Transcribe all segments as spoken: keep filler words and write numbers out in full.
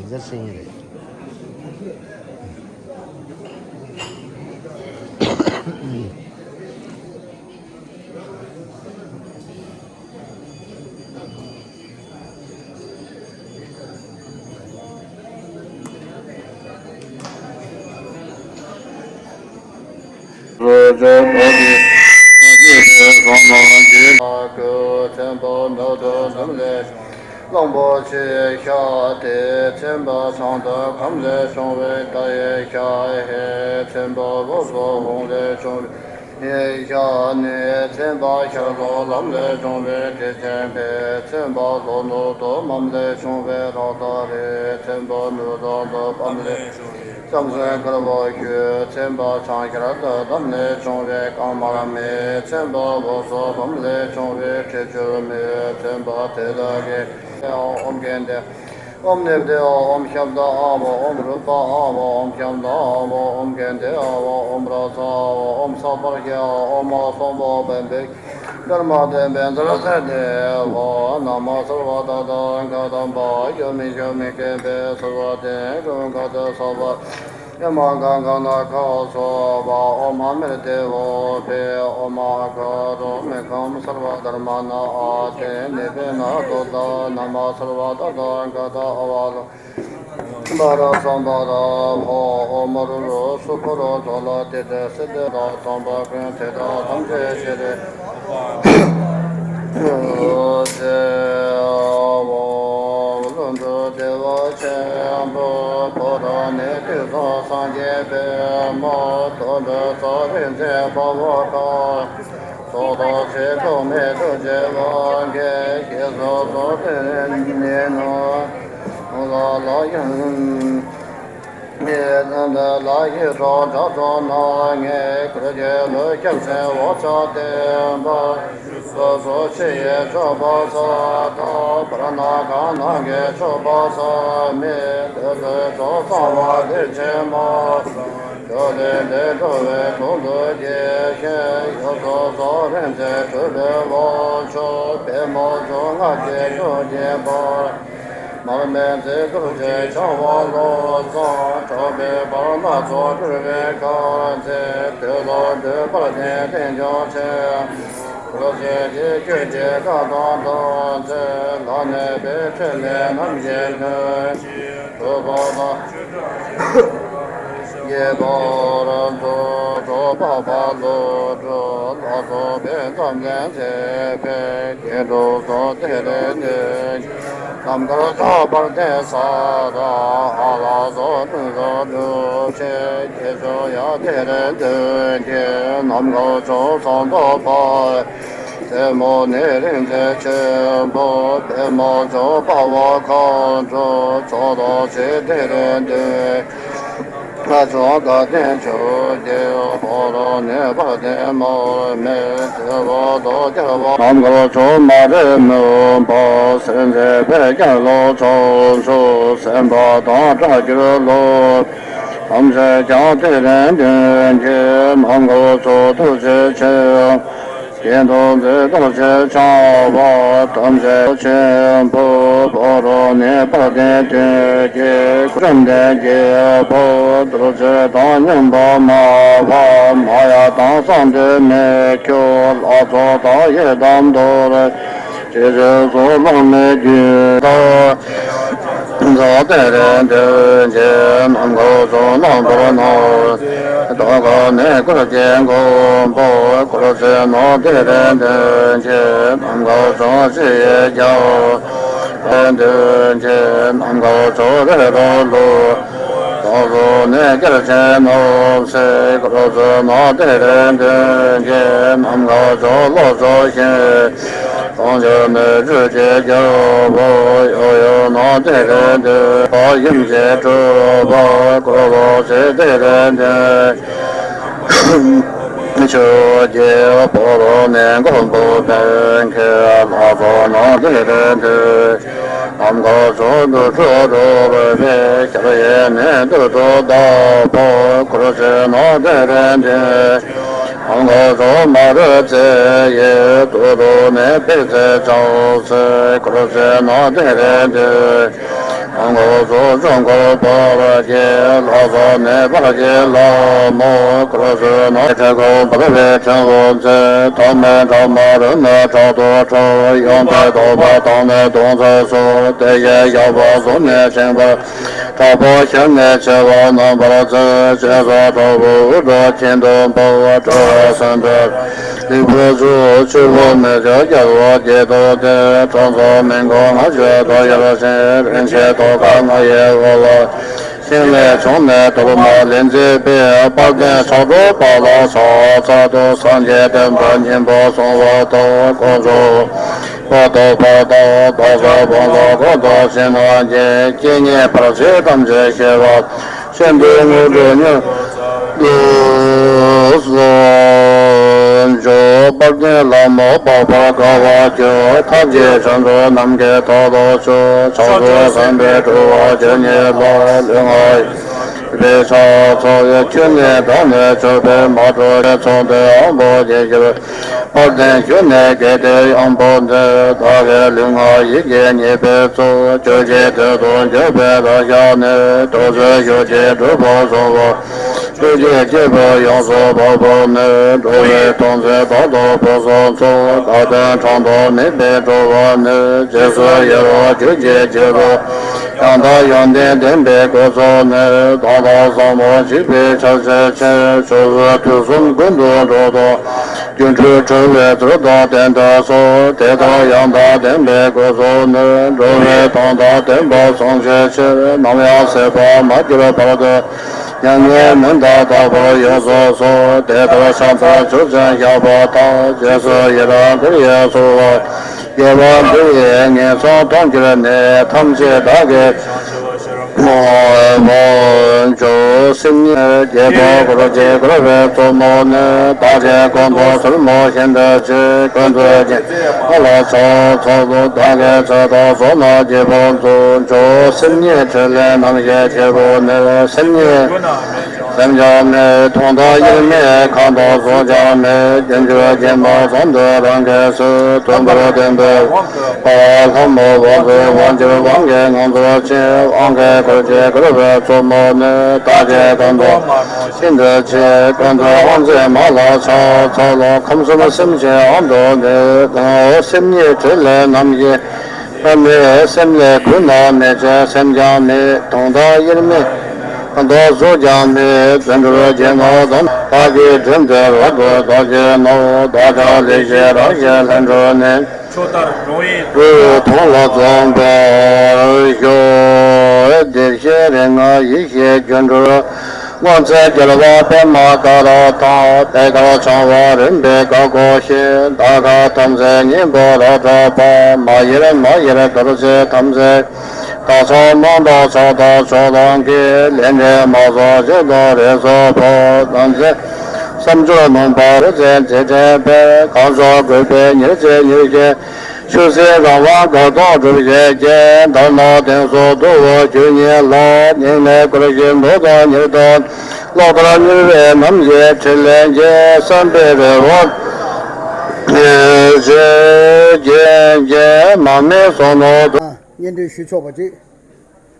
ཟེར་སྲིད་ངེས་རེད། རོ་ཇོ་བོ་གི་ཨ་ཏི་ཤ་སོང་ནོ་ཇི་མ་ཀུ་ཚན་པོ་ནོ་དོ་ནམ་ལེ། གླང་པོ་ཆེའི་ཤ་དེ་ཚན་པ་ཚང་དང་ཁམས་ལས་བྱུང་བའི་ད་ཡི་ཤ་ཧེ་ཚན་པ་ལོ་སོ་ཧོང་ལས་བྱུང་བའི་ཤ་ནི་ཚན་པ་ཤ་ལོ་ལམ་ལས་བྱུང་བའི་དྲི་ཆེན་ཕེ་ཚན་པ་ལོ་ནོ་དོ་མམ་ལས་བྱུང་བའི་རང་ད་རེ་ཚན་པ་ནུ་རང་དང་པམ་ལས་བྱུང་བའི། ལྕམ་སྲིང་དཀར་པོ་ཁྱོད་ཚན་པ་ཚང་ཤར་དང་འདམ་ལས་བྱུང་བའི་རྐང་དམར་མེ་ཚན་པ་ལོ་སོ་འབམ་ལས་བྱུང་བའི་ཁྲི་ཆུ་མེ་ཚན་པ་དེ་དག་གི་ཨོམ་གན་དེ་ཨོམ་ནེབ་དེ་ཨོམ་ཤམ་དང་ཨ་བ་ཨོམ་རུ་པ་ཨ་བ་ཨོམ་ཤམ་དང་ཨ་བ་ཨོམ་གན་དེ་ཨ་བ་ཨོམ་ར་ས་ཨ་བ་ཨོམ་ས་པར་ཤ་ཨོམ་ཨ་སོང་པོ་བན་པེ། དར་མ་དེ་བན་དར་ཚེ་དེ་ཧོ་ན་མ་སར་བ་ད་དང་ག་དམ་པ་ཡོ་མི་ཡོ་མི་སྐད་པའི་སར་བ་དེ་རུང་ག་དེ་ས་བ་ཡ་མ་ག་ག་ན་ཁ་སོ་བ་ཨོ་མ་མེར་དེ་ཧོ་པེ་ཨོ་མ་ཁ་རོ་མེ་ཁམ་སར་བ་དར་མ་ན་ཨ་དེ་ནེ་པེ་ན་དོ་ད་ན་མ་སར་བ་ད་དང་ག་ད་ཨ་བ་ལོ། བ་ར་སམ་བ་ར་ཧོ་ཨོ་མ་རུ་རུ་སུ་ཕུ་རུ་དོ་ལ་ཏེ་ཏེ་སེ་ཏེ་ར་སམ་བ་ཀུན་ཏེ་ད་ཐམས་ཅད་ཤེས་ཏེ། ཨོ་ཟེ་ཨོ་ལྷུན་གྲུབ་བདེ་བ་ཆེན་པོ་ཕོ་བྲང་ནས་དུས་གསུམ་སངས་རྒྱས་པདྨོ་དོན་གྲུབ་རྩ་བའི་མཛད་པ་བ་ཁ། ཚོགས་དང་ཚེ་ཐོག་མེད་དུ་བྱེད་པ་གེ་ཞེས་སོགས་སོགས་དེ་ནས་ནོ། ལ་ལ་ཡང་ལ་ཡི་གྲོགས་དྲག་གྲོགས་ན་ངས་ཁུར་གྱི་ལུས་སྐྱབས་སེམས་འོ་ཅག་བསྟན་པ། སོ་སོ་ཕྱི་ཡི་ཕྱོགས་པ་ས་དང་བར་ན་གང་ན་གི་ཕྱོགས་པ་ས་མེད་དེ་ལུས་གྲོགས་གཙང་བ་ལས་ཆེན་མོ། ཇོ་ལེ་ལེ་འགྲོ་བའི་དོན་དུ་རྒྱལ་ཞིང་ཡོངས་སུ་རྫོགས་རིམ་གྱིས་གྲུབ་པའི་དབང་ཕྱུག་པདྨོ་ཚོགས་ལྔ་སྐྱེས་སུ་སྐྱེས་པ། མར་མེ་མཛད་རྡོ་རྗེ་འཆང་དབང་བློ་བཟང་གྲགས་པའི་བར་སྣང་ཚོགས་སྒྲུབ་པའི་དཀར་མཛད་འདོད་ལ་འདོད་པར་ལྡན་རྟེན་འབྱུང་ཆེ། འཁོར་ལོ་རྗེ་ཁྱོད་ཀྱི་བཀའ་དང་དམ་ཚིག་ལ་གནས་པའི་ཕྲིན་ལས་རྣམ་བཞི་ལྷུན་གྲུབ་པ་དང་། ཡེ་བར་མཛོད་གྲོགས་པ་པ་ལོ་གྲོགས་ལ་སོགས་པའི་འཛམ་གླིང་མཛེས་པའི་དགེ་འདུན་ཚོགས་དེ་རིང་འདུན་རྣམ་དཀར་ཚོགས་པར་ལྡན་ས་ར་ཨ་ལ་སོགས་ཀུན་སོགས་སྒྲུབ་ཆེན་དགེ་སྦྱོར་ཡང་དེ་རིང་འདུན་གྱི་ནམ་མཁའ་ཕྱོགས་མཚམས་ཐོབ་པ། རྩེ་མོ་ནས་རིང་བསྲེལ་ཆེན་པོ་པདྨ་འབྱུང་པ་བ་མཁའ་འགྲོ་ཕྱོགས་དང་ཕྱིར་དེ་རིང་འདུན། ང་ཚོ་དགའ་ལྡན་ཆོས་ཀྱི་ཕོ་བྲང་ནས་བར་ལྡན་མར་མེ་བརྩེ་བ་དང་རྒྱལ་བ་ནམ་མཁའ་ཕྱོགས་མ་རེ་མོན་པ་སེམས་མཛད་པའི་རྒྱལ་སློབ་ཚོགས་མཆོག་སེམས་དཔའ་དང་སྒྲ་སྒྱུར་སློབ། ཐམས་ཅད་ཀྱང་དེ་རིང་མདུན་གྱི་ནམ་མཁའ་ཕྱོགས་ཐུགས་རྗེ་ཆེ། དགེ་འདུན་འཛིན་རྡོ་རྗེ་འཆང་བ་ཐམས་ཅད་ཆེན་པོ་ཕོ་བྲང་ནས་དཔལ་ལྡན་དོན་གྱི་བཅོམ་ལྡན་རྒྱལ་པོ་རྡོ་རྗེ་དང་མཉམ་པ་སྨྲ་བ་མ་ཡ་དང་གསང་འདུས་མི་ཁྱོད་ལྷ་ཚོགས་དང་ཡི་དམ་མདོར་བསྡུས་ཀྱི་ཆོས་སོགས་བླ་མའི་རྒྱུད་དང་། ཛ་ཏེ་རེ་འདོན་གྱི་ནམ་མཁའ་ཕྱོགས་རྣམ་པར་སྣང་། དོན་གང་ནས་འཁོར་གྱི་མགོན་པོ་འཁོར་ཚེ་ན་དེ་རེ་འདོན་གྱི་ནམ་མཁའ་ཕྱོགས་ཕྱི་ཡི་རྒྱལ་པོ་རེ་འདོན་གྱི་ནམ་མཁའ་ཕྱོགས་རེ་རོ་ལོ། དོན་གང་ནས་རྒྱལ་ཆེན་ནོར་སྲིད་འཁོར་ཚེ་ན་དེ་རེ་འདོན་གྱི་ནམ་མཁའ་ཕྱོགས་ལོ་ཚོ་ཞིང་། གང་ཕྱིར་མི་བསྐྱོད་ཀྱི་རྒྱལ་པོ་ཡོད་ཡོད་ན་དེ་རེ་འདོད་པ་ཡིན་གྱི་གྲུབ་པ་འཁོར་ལོ་ཚེ་དེ་རེ་འདོད། ཆོས་ཀྱི་ཕོ་བྲང་ནས་མགོན་པོ་བོད་ཁྱོད་ལྷ་ཚོགས་རྣམས་དེ་རེ་འདོད། ནམ་མཁའ་ཕྱོགས་དུར་ཁྲོད་རོལ་པའི་ཞལ་གྱི་ནི་དུར་ཁྲོད་བདག་པོ་འཁོར་ཚེ་ན་དེ་རེ་འདོད། ཨང་ག་རོ་མ་རུ་ཙེ་ཡེ་ཏུ་རུ་ནེ་པེ་ཙེ་ཙའོ་ཙེ་ཀུ་རུ་ཙེ་ནོ་དེ་རེ་དེ། དང་སྐོར་ཚོགས་ཆུང་སྐོར་བར་གྱི་ལྷ་ཚོགས་མེ་འབར་གྱི་ལྷ་མོ་སྐོར་ཚོས་ནོར་ཕྲེང་སྐོར་འབར་བའི་ཕྲེང་བུ་མཛད། ཐོག་མའི་དྲག་མོ་རོལ་མོའི་ཕྲག་ཏུ་འཁྲོལ། ཡོན་ཏན་དོག་པ་དང་ནི་དོང་ཚོགས་སུ། དེ་བཞིན་ཞགས་པ་ཟུང་ནས་འཕྲེང་བར། དྲག་པོ་ཞལ་ནས་ཆེ་བ་རྣམ་པར་མཛད། ཞེས་སོགས་གྲོགས་པོ་དབུ་སྐྲ་གྱེན་དུ་འབར། འགྲོ་བའི་སེམས་དཔའི་ལེགས་པར་བཅུག་ཆུ་བོ་མེ་ལྕེ་རྒྱལ་བ་སྐྱིད་སྡུག་སྟེ། གྲོང་ཚོ་མི་མགོ་ང་ཞོལ་དུ་ཡར་ཕྱིན། རིན་ཆེན་ཏོག་དཀར་ང་ཡི་འོག་ལ། ཤིང་ལས་བྱུང་ནས་གཏོར་མ་ལས་མཛེས་པའི། དཔལ་ལྡན་ཕྱག་དྲུག་པ་ལ་ཕྱག་འཚལ་དུ། སངས་རྒྱས་བསྟན་པ་སྙིང་པོ་བཟུང་བ་དང་། དཀོན་མཆོག་པོ་ཏོ་པ་དང་བདག་ཅག་བོང་ལ་གོ་དང་ཕྱི་ནང་གི། སྐྱེ་གནས་བར་ཆད་ཐམས་ཅད་ཞི་བ། ཆོས་འདི་དངོས་གྲུབ་མྱུར་དུ་སོན་མཆོག། དཔལ་ལྡན་ལྷ་མོ་འཕགས་པར་དགའ་བར་གྱུར། ཐབས་ཀྱི་ཆོ་འཕྲུལ་ནམ་མཁའི་མཐའ་ལ་འཕྱུར། ཕྱག་རྫོགས་བསམ་པའི་སྤྲུལ་པ་ཁྱོད་ཉིད་ལ། ལུས་ངག་ཡིད་གསུམ་པའི་ཕྱག་འཚལ་ལོ། ཁྱོད་ཉིད་བདག་ནི་མཆོད་པའི་མ་དྲོས་ཀྱི། མཚོན་དོན་དབང་པོ་ཡིད་ཀྱི་དཔལ་ལྡན་ཁྱོད་ནི་དགེ་སྡིག་དབང་པོ་འདི། བདག་གི་ལུས་ངག་ཡིད་ཀྱི་ཉེས་པའི་ཚོགས། ཁྱོད་ཀྱིས་དོན་དུ་འགྱུར་བའི་རང་ཞལ་ནས། ཐུགས་རྗེས་ཤུགས་ཀྱིས་སྒྲུབ་པར་གསོལ་ལོ། ཐུགས་རྗེས་སྐྱེས་བུ་ཡོངས་སུ་བབས་པ་ནི། འགྲོ་བའི་དོན་མཛད་བདག་ཏུ་བོས་སོ་མཆོག། དགའ་སྟོན་གྲངས་དང་མེད་པའི་སྤྲོ་བ་ནི། རྗེས་སུ་ཡི་རང་ཁྱོད་ཀྱི་རྗེས་སུ། ཡང་དག་ཡོན་ཏན་ལྡན་པའི་སྐུ་ཚོགས་ནི། མདོ་དང་ཟབ་མོ་འཇིགས་པའི་ཆར་ཆེན་ཆེ། ཕྱོགས་བཅུ་དུས་གསུམ་ཀུན་ཏུ་འགྲོ་དང་། སྒྱུ་འཕྲུལ་གྲོལ་བའི་ཚུལ་དང་ལྡན་དུ་གསོལ། དེ་ལྟར་ཡང་དག་ལྡན་པའི་སྐུ་ཚོགས་ནི། འགྲོ་བའི་དོན་དང་ལྡན་པ་བསམ་ཤེས་ཕྱིར། ནམ་ཡང་ཟད་པར་མ་གྱུར་བར་དུ། མྱ་ངན་མུན་དང་བྲལ་བར་གཡོས་སུ་གསོལ། དེ་ལྟར་ཕྱག་འཚལ་མཆོག་ཅིང་བཤགས་པ་དང་། རྗེས་སུ་ཡི་རང་བསྐུལ་ཡང་གསོལ་བ། དགེ་བ་འདི་ཡིས་ངན་སོང་སྟོང་གྱུར་ནས། ཐམས་ཅད་བདག་གིས་བྱ་བ་ཤེས་པར་ཤོག། སེམས་ཉིད་བརྒྱད་དང་སྐོར་གྱིས་བསྐོར་བའི་གཙོ་མོ་ནི། བདག་གི་ཀུན་ཏུ་ཚུལ་མོ་ཤིན་ཏུ་ཆེ། ཀུན་ཏུ་རྒྱལ་བ་ལ་ཕྱག་འཚལ་ལོ། བདག་གི་ཚེ་དང་བསོད་ནམས་ཀྱི་ཕུན་ཚོགས་མཆོག། སེམས་ཉིད་ཕྲིན་ལས་རྣམ་བཞི་ཆེན་པོ་ནི། སེམས་ཉིད་སེམས་ཅན་མེད། དུང་དང་དབྱེར་མེད་ཁམས་དང་གཟུགས་ཀྱང་མེད། རྒྱུན་གྱུར་སྦྱིན་པ་ཙམ་དུ་རང་གིས་བསུས། དུས་འཁོར་བསྟན་པའི་དབང་པོ་ལྷ་མོ་བ་ཚོའི་དབང་གྱུར་དབང་གིས་ངང་ཚུལ་ཆེ། དབང་གི་སྐུར་གྱིས་བསྐོར་བའི་གཙོ་མོ་ནི། བདག་གི་ཀུན་ཏུ་ཤིན་ཏུ་ཆེ། ཀུན་ཏུ་དབང་མཛད་མ་ལ་ཕྱག་འཚལ་ལོ། ཁམས་གསུམ་སེམས་ཅན་དབང་དུ་མེད། སེམས་ཉིད་ཕྲིན་ལས་རྣམ་བཞི། ཨ་མའི་སེམས་ལས་གུད་ན་མེད་ཅིང་སེམས་ཀྱང་མེད། དུང་དང་དབྱེར་མེད་ཁམས་དང་གཟུགས་ཀྱང་མེད། བརྩོན་འགྲུས་བགྱིས་ན་དམ་པ་གིས། བསྒྲིམས་ཏེ་རབ་ཏུ་བདག་བསྐྱེད་ནོ། བདག་ཀྱང་ལེགས་ཤིང་རབ་ཞི་ལྷུན་གྲུབ་ནས། ཆོས་ལྟར་རང་ཡིན་གྲུབ་ཐོབ་ལ་འཛོམས་པར་ཤོག། བདེ་གཤེགས་རིགས་ལྔ་ཡེ་ཤེས་སྒྱུ་འཕྲུལ། སྔོ་ཚལ་རྒྱལ་བ་པདྨ་ཀ་ར་དང་། པད་དཀར་ཕྲེང་བ་རིམ་པས་བཀའ་བསྒོ་ཞིང་། ད་ག་ཐམས་ཅད་སྙིང་པོ་རབ་བསྒྲགས་པ། མ་ཡེངས་མ་ཡེངས་རྡོ་རྗེ་ཐམས་ཅད། བདག་ཅག་རྣམས་དང་ཕྱག་དང་ཕྱོགས་གླང་གི། ལས་འབྲས་མ་རྫོགས་བཞིན་དུ་རིགས་སུ་ཕོག། ནམ་འཆི་བསམ་བརྗོད་ནུས་པ་རིག་འཛིན་རྗེས་དྲན་པས། གང་བྱུང་གུས་པས་ཉེར་གཅིག་ཉེར་བཞི། ཆོས་སྲིད་རང་དབང་དགའ་སྟོན་སྒྲུབ་བྱེད་ཀྱི། དར་ནག་གདན་སོགས་བསྡུ་བའི་རྒྱུ་ཉིད་ལ། སྙིང་ནས་བཀུར་ཞིང་འདུད་དང་ཉེར་བསྡོགས། ལོག་ལྟར་མྱུར་བའི་ནམ་ཞིག་ཕྲིན་ལས་ཀྱི། བསམ་པའི་རི་བོ་ཆེ་རྒྱས་ཀྱི་མར་མེ་སོགས་ནོར་དུ། སྙན་སྒྲོན་ཞུ་ཆོག་པ་ཅིག།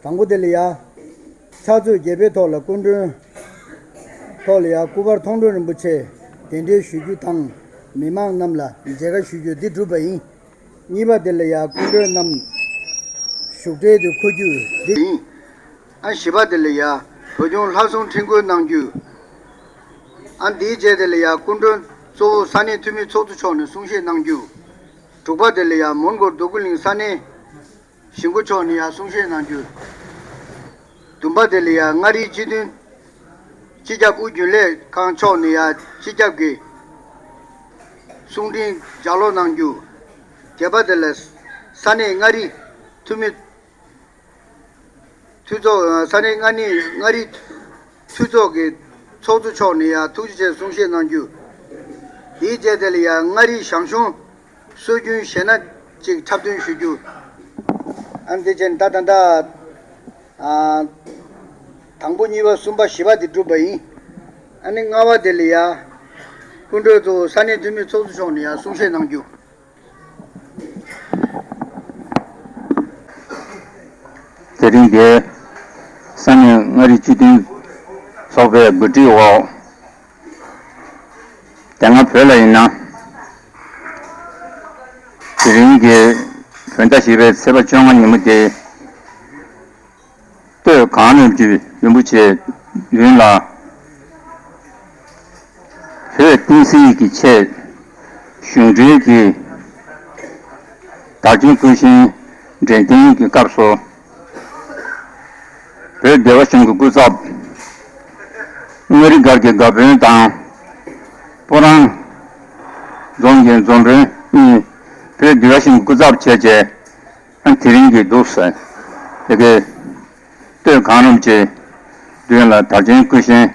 དང་པོ་དེ་ལ་ཡ། ཕྱག་མཛོད་རྒྱས་པའི་ཐོག་ལ་སྐུ་མགྲོན། ཐོག་ལ་ཡ་སྐུ་པར་མཐོང་གྲོལ་རིན་པོ་ཆེ་གདན་འདྲེན་ཞུ་རྒྱུ་དང་། མི་མང་རྣམས་ལ་མཇལ་ཁ་ཞུ་རྒྱུ་འདི་གྲུབ་པ་ཡིན། གཉིས་པ་དེ་ལ་ཡ་སྐུ་མགྲོན་རྣམས་བཞུགས་གྲལ་དུ་འཁོད་རྒྱུ་འདི་ཡིན། ཨ་བཞི་པ་དེ་ལ་ཡ་བོད་ལྗོངས་ལྷ་སྲུང་ཁྲིམས་བཀོད་གནང་རྒྱུ། ཨ་འདིའི་རྗེས་དེ་ལ་ཡ་སྐུ་མགྲོན་གཙོ་བོ་ས་གནས་འཐུས་མི་ཚོགས་གཙོ་མཆོག་ནས་གསུང་བཤད་གནང་རྒྱུ། དྲུག་པ་དེ་ལ་ཡ་མོན་གྷོ་རྡོ་སྐུ་གླིང་ས་གནས། གཞིས་འགོ་མཆོག་ནས་ཡང་གསུང་བཤད་གནང་རྒྱུ། བདུན་པ་དེ་ལ་ཡང་མངའ་རིས་སྤྱི་མཐུན་སྤྱི་ཁྱབ་དབུ་རྒྱུན་ལས་ཁང་མཆོག་ནས་ཡང་སྤྱི་ཁྱབ་ཀྱི་གསུང་འཕྲིན་ལྗགས་ཀློག་གནང་རྒྱུ། བརྒྱད་པ་དེ་ལ་ས་གནས་མངའ་རིས་འཐུས་མི་འཐུས་ཚོགས། ས་གནས་མངའ་རིས་མངའ་རིས་འཐུས་ཚོགས་ཀྱི་ཚོགས་གཙོ་མཆོག་ནས་ཡང་ཐུགས་རྗེ་ཆེ་གསུང་བཤད་གནང་རྒྱུ། དེའི་རྗེས་དེ་ལ་ཡང་མངའ་རིས་ཞང་ཞུང་སྲོལ་རྒྱུན་གཞས་སྣ་གཅིག་འཁྲབ་སྟོན་ཞུ་རྒྱུ། ཨ་ནི་དེ་བྱས་ནས་ད་ད་ལྟ་ཨ་དང་པོ་གཉིས་པ་གསུམ་པ་བཞི་པ་དེ་གྲུབ་པ་ཡིན། ཨ་ནི་ལྔ་པ་དེ་ལ་ཡ་སྐུ་མགྲོན་གཙོ་བོ་ས་གནས་འཐུས་མི་ཚོགས་གཙོ་མཆོག་ནས་ཡང་གསུང་བཤད་གནང་རྒྱུ། དེ་རིང་འདིར་ས་གནས་མངའ་རིས་སྤྱི་མཐུན་ཚོགས་པའི་གོ་སྒྲིག་འོག་དེ་སྔ་བོད་ལ་ཡིན་ན། དེ་རིང་གི་བོད་ཟླ་བཞི་པའི་ཚེས་པ་བཅོ་ལྔ་ཉིན་མོ་དེ། སྟོད་གངས་རིན་པོ་ཆེ་རིན་པོ་ཆེ་མདུན་ལ། བོད་བསྟན་སྲིད་ཀྱི་ཆེད་གཞུང་འབྲེལ་གྱི་དར་ཆེན་སྐུ་བཞེངས་དྲན་རྟེན་གྱི་སྐབས་སུ། བོད་སྡེ་བ་གཞུང་གི་སྐུ་ཚབ། མངའ་རིས་སྒར་གྱི་སྒར་དཔོན་དང་། སྤོ་རང་རྫོང་གི་རྫོང་དཔོན་གཉིས་བོད་སྡེ་བ་གཞུང་གི་སྐུ་ཚབ་བྱས་བྱས། དེ་རིང་གི་འདུག་ཟེར། དེ་གའི་སྟོད་གངས་རིན་པོ་ཆེ་མདུན་ལ་དར་ཆེན་སྐུ་བཞེངས་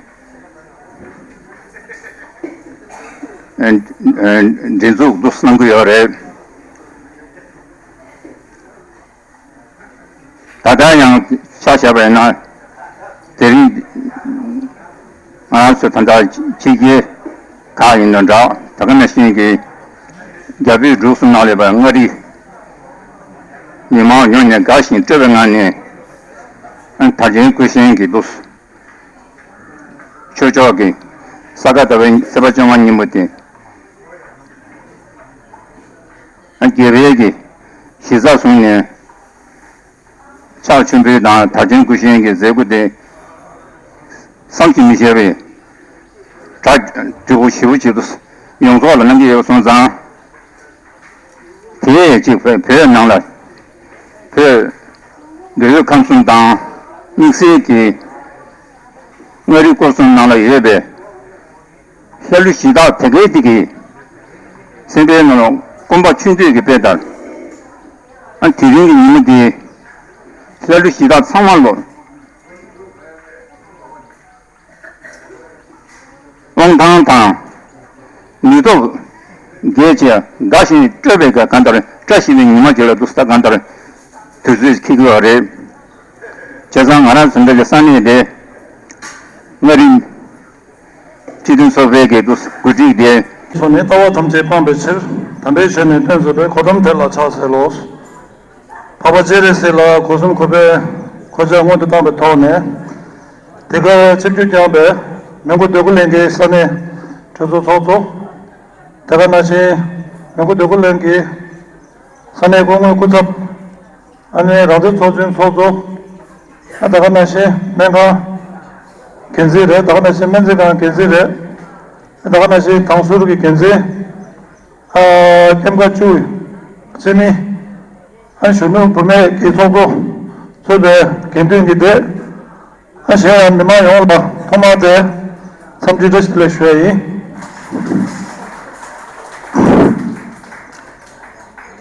སྒྲེང་འཛུགས་འདུག་གནང་གི་ཡོད་རེད། ད་ལྟ་ཡང་ཆ་བཞག་པ་ཡིན་ན། དེ་རིང་ང་རང་ཚོ་ད་ལྟ་ཕྱི་རྒྱལ་ཁག་ཡིན་ན་འདྲ། ད་ག་ནང་བཞིན་གྱི་རྒྱ་བོད་འབྲུག་གསུམ་ནང་ལས་པ་མངའ་རིས་མི་མང་ཡོངས་ནས་དགའ་ཞིང་སྤྲོ་བའི་ངང་ནས་དར་ཆེན་སྐུ་བཞེངས་ཀྱི་འདུག་ཆོས་ཕྱོགས་ཀྱི་ས་ག་ཟླ་བའི་ཚེས་པ་བཅོ་ལྔ་ཉིན་མོ་དེ། རྒྱལ་བའི་གི་གཞི་རྩ་བཟུང་ནས་ཕྱག་མཆོད་འབུལ་དང་དར་ཆེན་སྐུ་བཞེངས་ཀྱི་མཛད་སྒོ་དེ་བསམ་གྱིས་མི་ཁྱབ་པའི་གྲ་འགྲིག་པོ་ཞེ་པོ་ཅིག་ཏུ་ཡོངས་རྫོགས་ལ་གནང་གི་ཡོད་པ་སོང་ཙང་། དེ་ཡས་ཅིག་བོད་བོད་ནང་ལ་བོད་འབྲེལ་ཡོད་ཁམས་གསུམ་དང་དམིགས་བསལ་གྱི་མངའ་རིས་སྐོར་གསུམ་ནང་ལ་ཡོད་པའི་ལྷ་ཀླུ་གཞི་བདག་དེ་གའི་དེ་གའི་སེམས་དཔའི་ནང་ལ་སྐོམ་པ་ཆུ་འདོད་ཀྱི་དཔེ་ལྟར། ཨ་དེ་རིང་གི་ཉིན་མོ་འདི་ལྷ་ཀླུ་གཞི་བདག་ཚང་མ་ལོ། དབང་ཐང་དང་ནུས་སྟོབས་རྒྱས་བྱས་དགའ་ཞིང་སྤྲོ་བའི་གང་ལྟར་བཀྲ་ཤིས་པའི་ཉི་མ་ཅིག་ལ་འདུག་ད་གང་ལྟར་དུས་ཚོད་འཁེལ་གྱི་ཡོད་རེད། བྱས་ཙང་ང་རང་ཚོ་འདི་གི་ས་གནས་འདི་མངའ་རིས་སྤྱི་མཐུན་ཚོགས་པའི་གི་འདུག་གོ་སྒྲིག་དེ། སོ་ནི་ལྟ་བ་ཐམས་ཅད་སྤངས་པའི་ཕྱིར། དམ་པའི་ཆོས་ནི་གཏན་བཟོད་པའི་གོ་ཏམ་དེ་ལ་ཕྱག་འཚལ་ལོ། འཕགས་པ་སྤྱན་རས་གཟིགས་ལ་སྒོ་གསུམ་གུས་པས་གུས་ཕྱག་སྔོན་དུ་བཏང་བའི་ཐོག་ནས། དེ་གར་ཆིབས་བསྒྱུར་བསྐྱངས་པའི་མོན་གྷོ་འདོད་རྒུ་གླིང་གི་ས་གནས་གྲོས་ཚོགས་ཚོགས་གཙོ། དེ་ག་ནང་བཞིན་མོན་གྷོ་འདོད་རྒུ་གླིང་གི་ས་གནས་སྐུ་ངོ་སྐུ་ཚབ། ཨ་ནི་རང་བཙན་ཚོགས་ཆེན་ཚོགས་གཙོ། ཨ་ད་ག་ནང་བཞིན་སྨན་ཁང་འགན་འཛིན་རེད། ད་ག་ནང་བཞིན་སྨན་རྩིས་ཁང་འགན་འཛིན་རེད། ཨ་ད་ག་ནང་བཞིན་ཁང་ཟུར་གྱི་འགན་འཛིན། ཨ་སྐྱེམས་ཁ་བཅུ་རྩིས་མི། ཨ་གཞོན་ནུ་བུད་མེད་ཀྱི་ཚོགས་གཙོ་ཚོས་པའི་དགེ་འདུན་གྱི་སྡེ། ཨ་གཞན་ཡང་མི་མང་ཡོངས་ལ་ཐོག་མར་དེ་འཚམས་འདྲི་བཀྲ་ཤིས་བདེ་ལེགས་ཞུ་ཡ་ཡིན།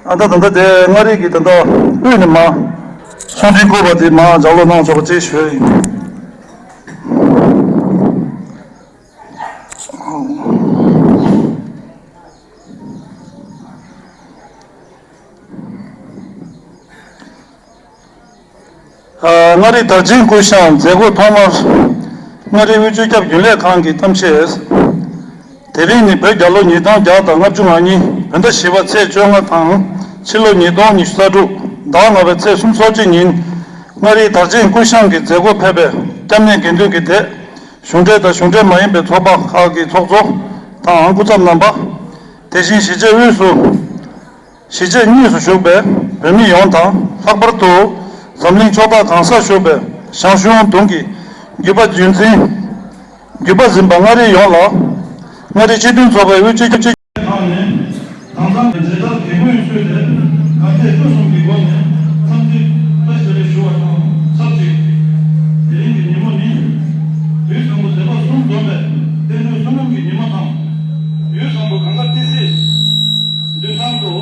ཨ་ད་ད་ལྟ་དེ་མངའ་རིས་ཀྱི་ད་ལྟ་དབུས་ནས་མ་གསུང་འཕྲིན་བསྐུར་བ་དེ་མ་ལྗགས་ཀློག་གནང་ཆོག་པ་ཅིག་ཞུ་ཡ་ཡིན། ཨ་མངའ་རིས་དར་ཆེན་སྐུ་བཞེངས་མཛད་སྒོ་ཐོག་མར། མངའ་རིས་དབུས་སྤྱི་ཁྱབ་རྒྱུན་ལས་ཁང་གི་གཏམ་བཤད། དེ་རིང་ནི་བོད་རྒྱལ་ལོ་ཉིས་སྟོང་བརྒྱ་དང་ལྔ་བཅུ་ང་གཉིས་བོད་ཟླ་བཞི་པ་ཚེས་བཅོ་ལྔ་དང་ཕྱི་ལོ་ཉིས་སྟོང་ཉི་ཤུ་རྩ་དྲུག་ཟླ་ལྔ་པའི་ཚེས་སུམ་ཅུ་སོ་གཅིག་ཉིན། མངའ་རིས་དར་ཆེན་སྐུ་བཞེངས་ཀྱི་མཛད་སྒོ་ཕེབས་པའི་སྐྱབས་གནས་དགེ་འདུན་གྱི་སྡེ། གཞུང་འབྲེལ་དང་གཞུང་འབྲེལ་མ་ཡིན་པའི་ཚོགས་པ་ཁག་གི་ཚོགས་གཙོ་དང་སྐུ་ཚབ་རྣམ་པ། དེ་བཞིན་གཞིས་བྱེས་དབུས་སུ། གཞིས་བྱེས་གཉིས་སུ་བཞུགས་པའི་བོད་མི་ཡོངས་དང་། ལྷག་པར་དུ་འཛམ་གླིང་ཕྱོགས་མཐའ་གང་སར་བཞུགས་པའི་ཞང་ཞུང་གདུང་གི་བརྒྱུད་པ་རྒྱུན་འཛིན། བརྒྱུད་པ་འཛིན་པ་མངའ་རིས་ཡོངས་ལ། མངའ་རིས་སྤྱི་མཐུན་ཚོགས་པའི་དབུས་སྤྱི་ཁྱབ་ཁང་ནས་དྭངས་གཙང་གི་མཇལ་དར་གྱི་དབུས་གསོལ་ཏེ། དགའ་ཚལ་སྤྲོ་གསུམ་གྱི་སྒོ་ནས་འཚམས་འདྲི་བཀྲ་ཤིས་བདེ་ལེགས་ཞུ་བ་དང་ཆབས་ཅིག་དེ་རིང་གི་ཉིན་མོ་ནི། དུས་བཟང་པོ་མཛད་པ་གསུམ་འཛོམས་པའི་རྟེན་འབྲེལ་གསུམ་འཛོམས་ཀྱི་ཉིན་མོ་དང་། ཡུལ་བཟང་པོ་གངས་དཀར་ཏི་སེའི་མདུན་ཐང་དུ།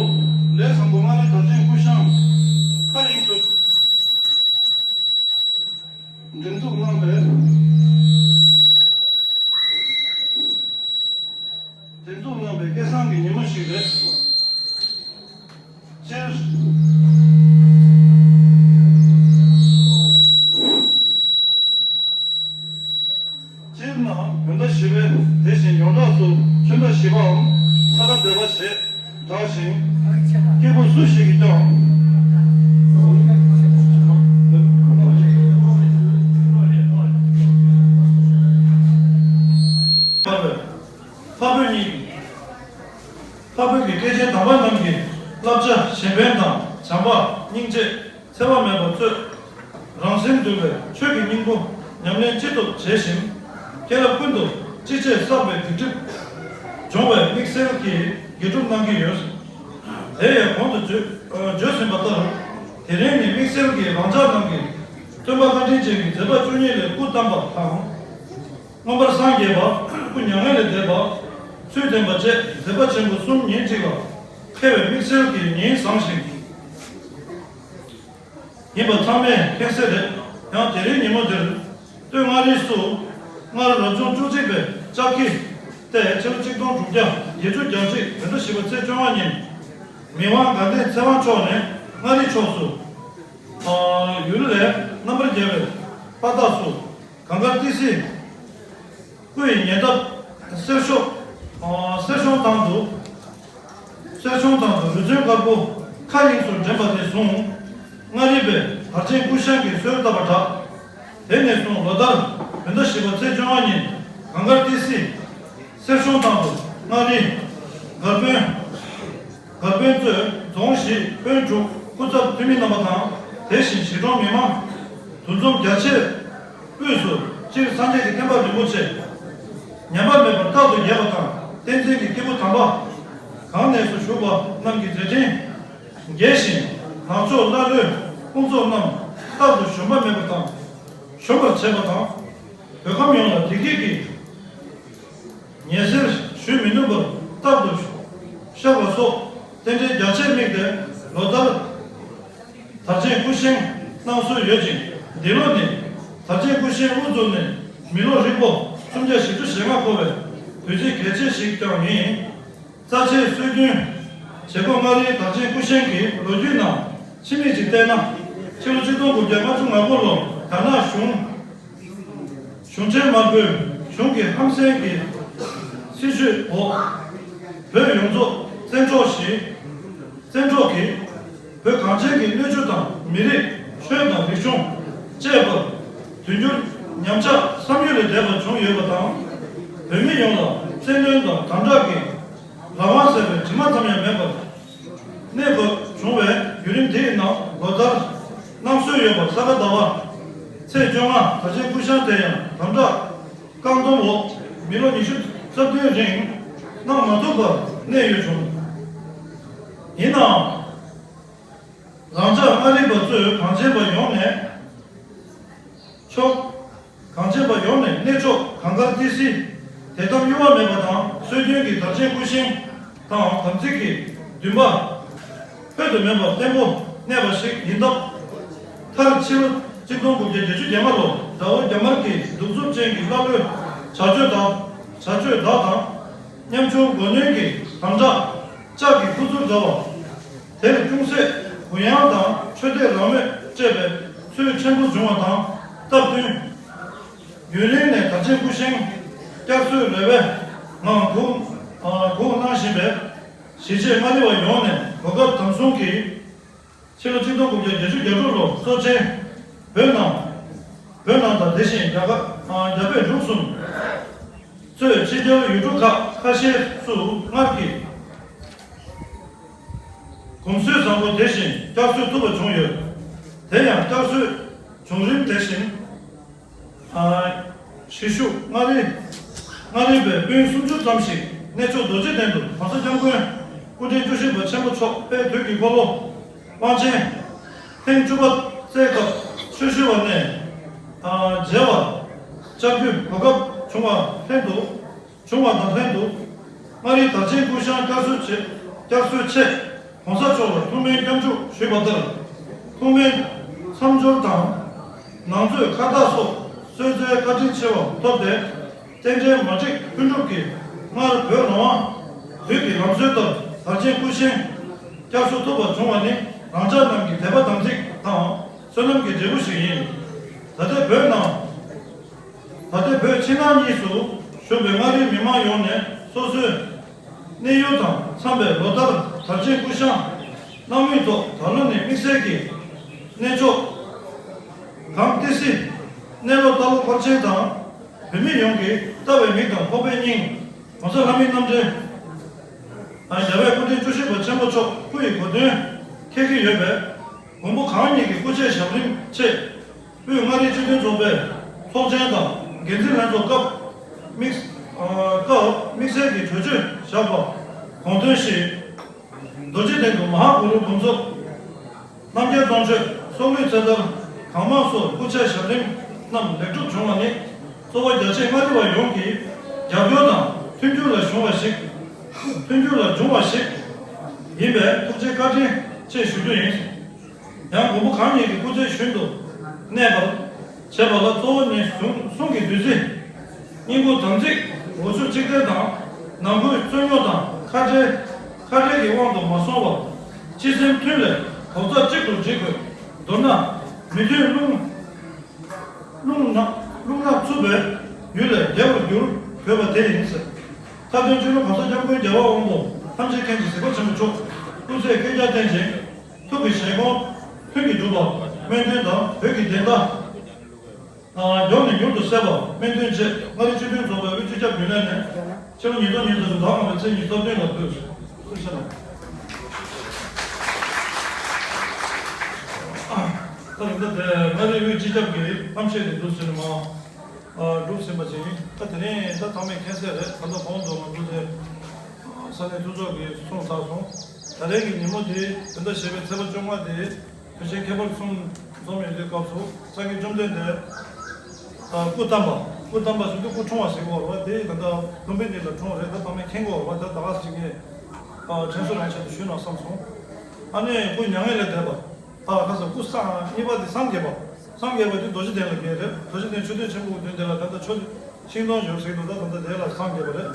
ལས་བཟང་པོ་མངའ་རིས་དར་ཆེན་སྐུ་བཞེངས་མཁའ་དབྱིངས་སུ། འགྲེམས་འཛུགས་གནང་བའི། འགྲེམས་འཛུགས་གནང་བའི་སྐལ་བཟང་གི་ཉིན་མོ་ཞིག་རེད། སྤྱིར། རང་སེམས་འདུལ་བའི་ཆོས་ཀྱི་སྙིང་པོ་ཉམས་ལེན་ཅི་ཐུབ་བྱས་ཤིང་། མཁན་སློབ་ཀུན་ཏུ་ཅི་བྱས་བསགས་པའི་སྡིག་སྒྲིབ་སྦྱོང་བའི་དམིགས་བསལ་གྱི་དགེ་སྒྲུབ་གནང་གི་ཡོད། དེ་ཡང་གོང་དུ་བརྗོད་བརྗོད་ཟིན་པ་ལྟར། དེ་རིང་ནི་དམིགས་བསལ་གྱི་རང་ཅག་རྣམས་ཀྱི་སྟོན་པ་བཀའ་དྲིན་ཅན་གྱི་མཛད་པ་བཅུ་གཉིས་ལས་སྐུ་བལྟམས་པ་དང་། མངོན་པར་སངས་རྒྱས་པ། སྐུ་མྱ་ངན་ལས་འདས་པ། ཚུལ་ལྡན་པ་བཅས་མཛད་པ་ཆེན་པོ་གསུམ་ཉིན་གཅིག་ལ་འཁེལ་བའི་དམིགས་བསལ་གྱི་ཉིན་བཟང་ཞིང་། ཡིན་པ་ཚང་མས་མཁྱེན་གསལ་རེད། ཡང་དེ་རིང་ཉིན་མོ་འདིར། སྟོད་མངའ་རིས་སུ། སྔར་རབ་བྱུང་བཅུ་གཅིག་པའི་ལྕགས་ཁྱི་སྟེ་ཕྱི་ལོ་ཆིག་སྟོང་དྲུག་བརྒྱ་བརྒྱད་ཅུ་གྱ་གཅིག་བོད་ཟླ་བཞི་པ་ཚེས་བཅོ་ལྔ་ཉིན། མི་དབང་དགའ་ལྡན་ཚེ་དབང་མཆོག་ནས་མངའ་རིས་ཕྱོགས་སུ། ཨ། ཡུལ་ལས་རྣམ་པར་རྒྱལ་བའི་དཔའ་རྟགས་སུ། གངས་དཀར་ཏི་སེའི་སྐུ་ཡི་ཉེ་འདབས་གསེར་གཤོག་ཨ། གསེར་གཤོང་ཐང་དུ། གསེར་གཤོང་ཐང་དུ་རུ་མཚོན་དཀར་པོ་མཁའ་དབྱིངས་སུ་འདྲེན་པ་དེ་བཟུང་། མངའ་རིས་པའི་དར་ཆེན་སྐུ་བཞེངས་ཀྱི་སྲོལ་བཏབ་པར་གྲགས། དེ་ནས་བཟུང་ལོ་ལྟར་བོད་ཟླ་བཞི་པ་ཚེས་བཅོ་ལྔ་ཉིན་གངས་དཀར་ཏི་སེའི་གསེར་གཤོང་ཐང་དུ་མངའ་རིས། སྒར་དཔོན། སྒར་དཔོན་གཙོས་རྫོང་བཞི་དཔོན་དྲུག་སྐུ་ཚབ་འཐུས་མི་རྣམ་པ་དང་། དེ་བཞིན་གཞིས་གྲོང་མི་མང་འདུ་འཛོམས་རྒྱ་ཆེ། དབུས་སུ་སྤྱིར་སངས་རྒྱས་ཀྱི་བསྟན་པ་རིན་པོ་ཆེ་ཉམས་པ་མེད་པར་རྟག་ཏུ་རྒྱས་པ་དང་། བསྟན་འཛིན་གྱི་སྐྱེས་བུ་དམ་པ་གང་གནས་སུ་བཞུགས་པ་རྣམས་ཀྱི་མཛད་འཕྲིན་རྒྱས་ཤིང་། ནག་ཕྱོགས་ཀླ་ཀློའི་དཔུང་ཚོགས་རྣམས་རྟག་ཏུ་ཞོན་པ་མེད་པ་དང་། ཞོན་པར་བྱེད་པ་དང་། བོད་ཁམས་ཡོངས་ལ་བདེ་སྐྱིད་ཀྱི་ཉི་ཟེར་ཞུ་མི་ནུབ་པར་རྟག་ཏུ་ཤར་བ་སོགས་རྟེན་འབྲེལ་རྒྱ་ཆེར་དམིགས་ཏེ་ལོ་ལྟར་དར་ཆེན་སྐུ་བཞེངས་གནང་སྲོལ་ཡོད་ཅིང་། འདི་ལོ་ནི་དར་ཆེན་སྐུ་བཞེངས་དབུ་བཙུགས་ནས་མི་ལོ་ཧྲིལ་པོ་སུམ་བརྒྱ་བཞི་བཅུ་ཞེ་ལྔ་འཁོར་བའི་དུས་ཚིགས་གལ་ཆེ་ཞིག་ཀྱང་ཡིན། རྩ་ཆེའི་སྲོལ་རྒྱུན་བྱེད་སྒོ་མངའ་རིས་དར་ཆེན་སྐུ་བཞེངས་ཀྱི་ལོ་རྒྱུས་ནང་ཕྱི་མིག་ཅིག་བལྟས་ན། ཕྱི་ལོ་ཆིག་སྟོང་དགུ་བརྒྱ་ལྔ་བཅུ་ང་དགུ་ལོར་རྒྱ་ནག་གཞུང་གཞུང་ཆེན་དམར་པོའི་གཞུང་གི་ཧམ་སེམས་ཀྱི་སྲིད་བྱུས་འོག་བོད་ཡོངས་རྫོགས་བཙན་འཕྲོག་ཞིང་། བཙན་འཕྲོག་གིས་བོད་གངས་ཅན་གྱི་སྣོད་བཅུད་དང་མི་རིགས་ཆོས་དང་རིག་གཞུང་བཅས་པར་དུས་འགྱུར་ཉམས་ཆག་བསམ་ཡུལ་ལས་འདས་པ་བྱུང་ཡོད་པ་དང་། བོད་མི་ཡོངས་ལ་བཙན་གནོན་དང་དམ་དྲག་གི་རང་དབང་ཟེར་བའི་དྲི་མ་ཙམ་ཡང་མེད་པར་གནས་དགོས་བྱུང་བའི་བརྒྱུད་རིམ་དེའི་ནང་ལོ་ལྟར་གནང་སྲོལ་ཡོད་པ། ས་ག་ཟླ་བ་ཚེས་བཅོ་ལྔ་དར་ཆེན་སྐུ་བཞེངས་དེ་ཡང་དམ་དྲག་བཀག་སྡོམ་འོག་མི་ལོ་ཉི་ཤུ་རྩ་བདུན་རིང་གནང་མ་ཐུབ་པར་གནས་ཡོད་བྱུང་། ཡིན་ནའང་། རང་ཅག་མངའ་རིས་པ་གཙོས་གངས་ཅན་པ་ཡོངས་ནས་ཕྱོགས། གངས་ཅན་པ་ཡོངས་ནས་གནས་མཆོག་གངས་དཀར་ཏི་སེ་དད་དམ་གཡོ་བ་མེད་པ་དང་། སྲོལ་རྒྱུན་གྱི་དར་ཆེན་སྐུ་བཞེངས་དང་དམ་ཚིག་གི་འདུན་པ་ཕུལ་དུ་མེད་པར་བརྟན་པོ་གནས་པ་ཞིག་ཡིན་སྟབས། མཐར་ཕྱི་ལོ་ཆིག་སྟོང་དགུ་བརྒྱ་བརྒྱད་ཅུ་གྱ་ལྔ་ལོར་དགྲ་བོ་རྒྱ་དམར་གྱི་གདུག་རྩུབ་ཅན་གྱི་ཀླ་ཀློའི་བྱ་སྤྱོད་དག་བྱ་སྤྱོད་དག་དང་། ཉམ་ཆུང་མགོ་གནོན་གྱི་དམ་དྲག་ལྕགས་ཀྱི་ཁུ་ཚུར་འདྲ་བ། དེར་ཅུང་ཟད་གུ་ཡངས་དང་ཆོས་དད་རང་མོས་བཅས་པའི་ཚུལ་ཆེན་པོ་བྱུང་བ་དང་སྟབས་བསྟུན། ཡུན་རིང་ནས་དར་ཆེན་སྐུ་བཞེངས་བསྐྱར་གསོའི་རེ་བའི་ངང་སྒུག་སྒུག་གནང་བཞིན་པའི་གཞིས་བྱེས་མངའ་རིས་པ་ཡོངས་ནས་གོ་སྐབས་དམ་བཟུང་གིས། ཕྱི་ལོ་ཆིག་སྟོང་དགུ་བརྒྱ་བརྒྱད་ཅུ་གྱ་དྲུག་ལོར་གཙོ་ཆེན་བོད་ནང་། བོད་ནང་དང་དེ་བཞིན་རྒྱ་གར། རྒྱ་བོད་འབྲུག་གསུམ་གཙོས་ཕྱི་རྒྱལ་ཡུལ་གྲུ་ཁག་ཁ་ཤས་སུ་སྔར་གྱི་གོམས་སྲོལ་བཟང་པོ་དེ་བཞིན་བསྐྱར་གསོ་ཐུབ་པ་བྱུང་ཡོད། དེ་ཡང་བསྐྱར་གསོའི་བྱུང་རིམ་དེ་བཞིན། གཞིས་བཞུགས་མངའ་རིས། མངའ་རིས་པའི་སྤུན་སུམ་ཅུ་ཙམ་ཞིག་གནས་མཆོག་རྡོ་རྗེ་གདན་དུ་༸གོང་ས་༸སྐྱབས་མགོན་སྐུ་ཕྲེང་བཅུ་བཞི་པ་ཆེན་པོ་མཆོག་དཔལ་དུས་ཀྱི་འཁོར་ལོ་དབང་ཆེན་ཐེངས་བཅུ་པ་བསྩལ་སྐབས་ཆོས་ཞུ་བ་ནས་མཇལ་བར་བཅར་རྒྱུའི་གོ་སྐབས་བྱུང་བ་ལྷན་དུ། བྱུང་བ་དང་ལྷན་དུ། མངའ་རིས་དར་ཆེན་སྐུ་བཞེངས་བསྐྱར་གསོ་བྱེད། བསྐྱར་གསོའི་ཆེད་༸གོང་ས་མཆོག་ལ་ཐུགས་སྨོན་སྐྱབས་འཇུག་ཞུས་པ་ལྟར། ཐུགས་སྨོན་མཚམས་སྦྱོར་དང་། ནང་མཛོད་ཁ་བཏགས་སོགས་གསོལ་སྩལ་བཀའ་དྲིན་ཆེ་བ་ཐོབ་སྟེ། རྟེན་འབྲེལ་མ་བསྒྲིགས་ལྷུན་གྲུབ་ཀྱིས་སྔར་བོད་རང་དབང་དུས་ཀྱི་ལམ་སྲོལ་ལྟར་དར་ཆེན་སྐུ་བཞེངས་བསྐྱར་གསོ་ཐུབ་པ་བྱུང་བ་ནི་རང་ཅག་རྣམས་ཀྱི་དད་པ་དམ་ཚིག་དང་བསོད་ནམས་ཀྱི་འབྲས་བུ་ཞིག་ཡིན། ད་ལྟའི་བོད་ནང་། ད་ལྟའི་བོད་ཕྱི་ནང་གཉིས་སུ་བཞུགས་པའི་མངའ་རིས་མི་མང་ཡོངས་ནས་སོ་སོའི་གནས་ཡུལ་དང་འཚམས་པའི་ལོ་ལྟར་དར་ཆེན་སྐུ་བཞེངས་གནང་མུས་ཐོག་ད་ལོ་ནི་དམིགས་བསལ་གྱི་གནས་མཆོག་གངས་ཏི་སེ་གནས་ལོ་རྟ་ལོ་འཁོར་ཆེན་དང་། བོད་མི་ཡོངས་ཀྱིས་ལྟ་བའི་མིག་དང་ཕོག་པའི་སྙིང་༸གོང་ས་ལྷ་མིའི་རྣམ་འདྲེན་རྒྱལ་བའི་སྐུ་ཕྲེང་བཅུ་བཞི་པ་ཆེན་པོ་མཆོག་སྐུ་ཡི་གོ་སྟོན་འཁེལ་གྱི་ཡོད་པས། མགོན་པོ་གང་ཉིད་ཀྱི་སྐུ་ཚེ་ཞབས་རིམ་ཆེད། དབུས་མངའ་རིས་སྤྱི་མཐུན་ཚོགས་པའི་ཚོགས་ཆེན་དང་འགན་འཛིན་ལྷན་ཚོགས་སྐབས་དམིགས་ཨ་སྐབས་དམིགས་བསལ་གྱི་གྲོས་ཆོད་བཞག་པ་དགོངས་དོན་བཞི། རྡོ་རྗེ་གདན་དུ་མ་ཧཱ་གུ་རུ་འབུམ་ཚོགས། རྣམ་རྒྱལ་སྟོང་མཆོད། སྲོག་བླུའི་ཚེ་ཐར་གང་མང་སོགས་སྐུ་ཚེ་ཞབས་རིམ་རྣམས་ལེགས་གྲུབ་བྱུང་བ་ནི་གཙོ་བོ་རྒྱ་ཆེ་མངའ་རིས་པ་ཡོངས་ཀྱི་རྒྱབ་སྐྱོར་དང་མཐུན་འགྱུར་ལ་བྱུང་བ་ཞིག་མཐུན་འགྱུར་ལ་བྱུང་བ་ཞིག་ཡིན་པས་ཐུགས་རྗེ་བཀའ་དྲིན་ཆེ་ཞུ་རྒྱུ་ཡིན། ཡང་མགོན་པོ་གང་ཉིད་ཀྱི་སྐུ་ཚེ་ཞུན་དུ་གནས་པར་བྱེད་པ་ལ་གཙོ་བོ་ནི་གཟུངས་གཟུངས་ཀྱི་བདུད་རྩི། སྙིང་པོ་དམ་ཚིག་འོ་ཆུ་གཅིག་སྟེར་དང་། ནང་ཁུལ་རྩོད་རྙོག་དང་ཁ་བྲལ་ཁ་བྲལ་གྱི་དབང་དུ་མ་སོང་བར། སྤྱི་སེམས་མཐུན་ལས་རྡོག་རྩ་གཅིག་ཏུ་སྒྲིལ་དགོས། མདོར་ན། མི་མཐུན་རླུང་རླུང་ནག་རླུང་ནག་འཚུབ་པའི་ཡུལ་ལས་རྒྱལ་བར་འགྱུར་དགོས་པ་དེ་ཡིན་ཟེར། མཐའ་དོན་སྤྱི་ནོར་གོང་ས་སྐྱབས་མགོན་རྒྱལ་བ་དབང་པོ་ཐམས་ཅད་མཁྱེན་ཅིང་གཟིགས་པ་ཆེན་པོ་མཆོག་སྐུ་ཚེ་བསྐལ་བརྒྱར་བརྟན་ཅིང་། ཐུགས་ཀྱི་བཞེད་དགོངས་ལྷུན་གྱིས་གྲུབ་པ་སྨོན་འདུན་དང་བོད་ཀྱི་བདེན་མཐའ། ཨ། མགྱོགས་ནས་མྱུར་དུ་གསལ་བར་སྨོན་འདུན་བཅས་མངའ་རིས་སྤྱི་མཐུན་ཚོགས་པའི་དབུས་སྤྱི་ཁྱབ་རྒྱུན་ལས་ནས་ཕྱི་ལོ་ཉིས་སྟོང་ཉི་ཤུ་རྩ་དྲུག་ཟླ་ལྔ་པའི་ཚེས་ཉི་ཤུ་རྩ་བདུན་ལ་ཕུལ། ཐུགས་རྗེ་གནང་། ད་རེས་འདི་དེ་མངའ་རིས་དབུས་སྤྱི་ཁྱབ་ཀྱི་གཏམ་བཤད་དེ་འདུག་ཟེར་མ། ཨ། འགྲུབ་ཟིན་པ་ཅིག་ཡིན། ད་དེ་རིང་ད་ཚང་མས་མཁྱེན་གསལ་རེད། ད་ལྟ་གོང་དུ་ང་ཚོ་དེ་ས་གནས་འཐུས་ཚོགས་ཀྱིས་གསུངས་ཚར་སོང་། ད་རེས་ཀྱི་ཉིན་མོ་དེ་བོད་ཟླ་བཞི་པའི་ཚེས་པ་བཅོ་ལྔ་དེ་དུས་ཆེན་ཁྱད་པར་གསུམ་འཛོམས་ཡོད་དུས་སྐབས་སུ་སངས་རྒྱས་བཅོམ་ལྡན་འདས། ཨ། སྐུ་བལྟམས་པ། སྐུ་བལྟམས་པ་ཟེར་དུས་སྐུ་འཁྲུངས་པ་ཟེར་གྱི་ཡོད་རེད་པ། དེ་ད་ལྟ་ལུམ་བི་ནི་ལ་འཁྲུངས་རེད། ད་ཚང་མས་མཁྱེན་གྱི་ཡོད་རེད་པ། ད་ད་ག་ཟེར་གྱི། ཨ། དྲན་གསོ་རང་ཆེད་དུ་ཞུས་ན་བསམ་སོང་། ཨ་ནི་སྐུ་མྱ་ངན་ལས་འདས་པ། ཨ། ཁ་སང་སྐུ་སངས་གཉིས་པ་དེ་སངས་རྒྱས་པ། སངས་རྒྱས་པ་དེ་རྡོ་རྗེ་གདན་ལ་བསྐྱལ་རེད། རྡོ་རྗེ་གདན་མཆོད་རྟེན་ཆེན་པོ་གི་མདུན་དེ་ལ་ད་ལྟ་མཆོད་ཤིང་སྡོང་ཡོད་ཟེར་འདུག་ད་ད་ལྟ་དེ་ལ་སངས་རྒྱས་པ་རེད།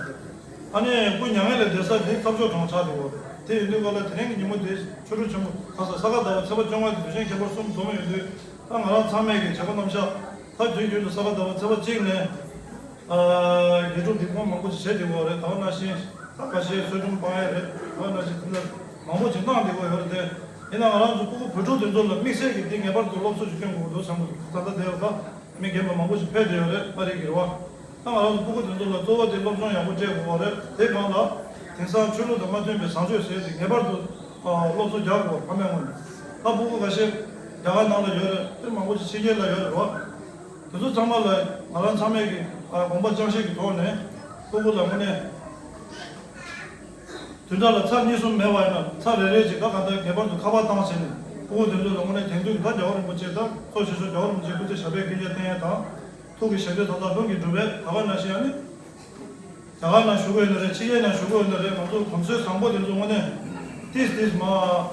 ཨ་ནི་སྐུ་མྱ་ངན་ལས་འདས་ས་དེ་ཐབ་ཆོས་གྲོང་ཆགས་དེ་ཡོད་རེད། དེ་ཡིན་དུས་ག་ལ་དེ་རིང་གི་ཉིན་མོ་དེ་ཆོ་འཕྲུལ་ཆེན་པོ་ཁ་སང་ས་ག་ཟླ་བ་ཚེས་པ་བཅོ་ལྔ་དེ་དུས་ཆེན་ཁྱད་པར་གསུམ་འཛོམས་ཡོད་དུས། ད་ང་རང་ཚང་མས་ཀྱི་བྱ་བ་རྣམ་གཞག་ད་དུས་རྒྱུན་དུ་ས་ག་ཟླ་བ་ཚེས་པ་གཅིག་ནས། ཨ། དགེ་ཕྲུག་འདི་ཁོང་མང་པོ་ཞིག་བྱེད་བདེ་བོ་རེད། ད་ག་ནང་བཞིན་ད་ཁ་ཤས་གསོལ་སྒྲོམ་སྤང་ཡས་རེད། ད་ག་ནང་བཞིན་དེ་འདྲ་མང་པོ་ཞིག་གནང་བདེ་བོ་ཡོད་རེད་དེ། ཡིན་ན་ང་རང་ཚོ་སྤུ་གུ་བུ་ཕྲུག་དེ་ཚོ་ལ་དམིགས་བསལ་གྱི་འདི་ངེས་པར་དུ་སློབ་གསོ་ཞིག་སྐྱོན་དགོས་འདུག་བསམ་གྱི་འདུག་ད་ལྟ་དེ་ལ་ད་མི་རྒན་པ་མང་པོ་ཞིག་ཕེབས་བསྡད་ཡོད་རེད། མངའ་རིས་ཀྱི་རེད་བ། ད་ང་རང་ཚོ་སྤུ་གུ་དེ་ཚོ་ལ་གཙོ་བོ་དེ་སློབ་སྦྱོང་ཡག་པོ་སྤྲད་དགོས་པ་རེད། དེ་སྒང་ལ་དེང་སང་ཆོས་ལུགས་དང་མ་མཐུན་པའི་བཟང་སྤྱོད་ཟེར་དེ་ངེས་པར་དུ་སློབ་གསོ་རྒྱག་དགོས་པ་ཕ་མའི་ངོས་ནས། ད་སྤུ་གུ་ཁ་ཤས་རྒྱ་གར་ནང་ལ་ཡོད་རེད། དེ་མང་པོ་ཞིག་ཕྱི་རྒྱལ་ལ་ཡོད་རེད་བ། དེ་ཚོ་ཚང་མ་ལ་ང་རང་ཚང་མས་ཀྱི་ཨ་དགོངས་པ་བཅངས་ཤིང་གི་ཐོག་ནས་སྤུ་གུ་ལ་དངོས་གནས་བདུན་ཕྲག་ལ་ཚར་གཉིས་གསུམ་མེད་པ་ཡིན་ན་ཚར་རེ་རེ་ཅིག་ད་ག་འདྲ་ངེས་པར་དུ་ཁ་པར་བཏང་བྱས་ནས་སྤུ་གུ་དེ་ཚོ་ལ་དངོས་གནས་དེང་དུས་ཀྱི་ད་རྒྱལ་བ་རིན་པོ་ཆེ་དང་གཙོ་ཆེ་ཤོས་རྒྱལ་བ་རིན་པོ་ཆེའི་སྐུ་ཚེ་ཞབས་པད་བསྐལ་བརྒྱར་བརྟན་ཡས་དང་། ཐུགས་ཀྱི་བཞེད་དོན་མཐའ་དག་ལྷུན་གྱིས་འགྲུབ་པའི་ད་ག་ནང་བཞིན་ཨ་ནི། རྒྱ་གར་ནང་བཞུགས་ཡོད་ན་རེད། ཕྱི་རྒྱལ་ནང་བཞུགས་ཡོད་ན་རེད། ང་ཚོ་གོམས་སྲོལ་བཟང་པོ་དེ་ཚོ་དངོས་གནས་ཏིས་ཏིས་མ་འགྲེལ་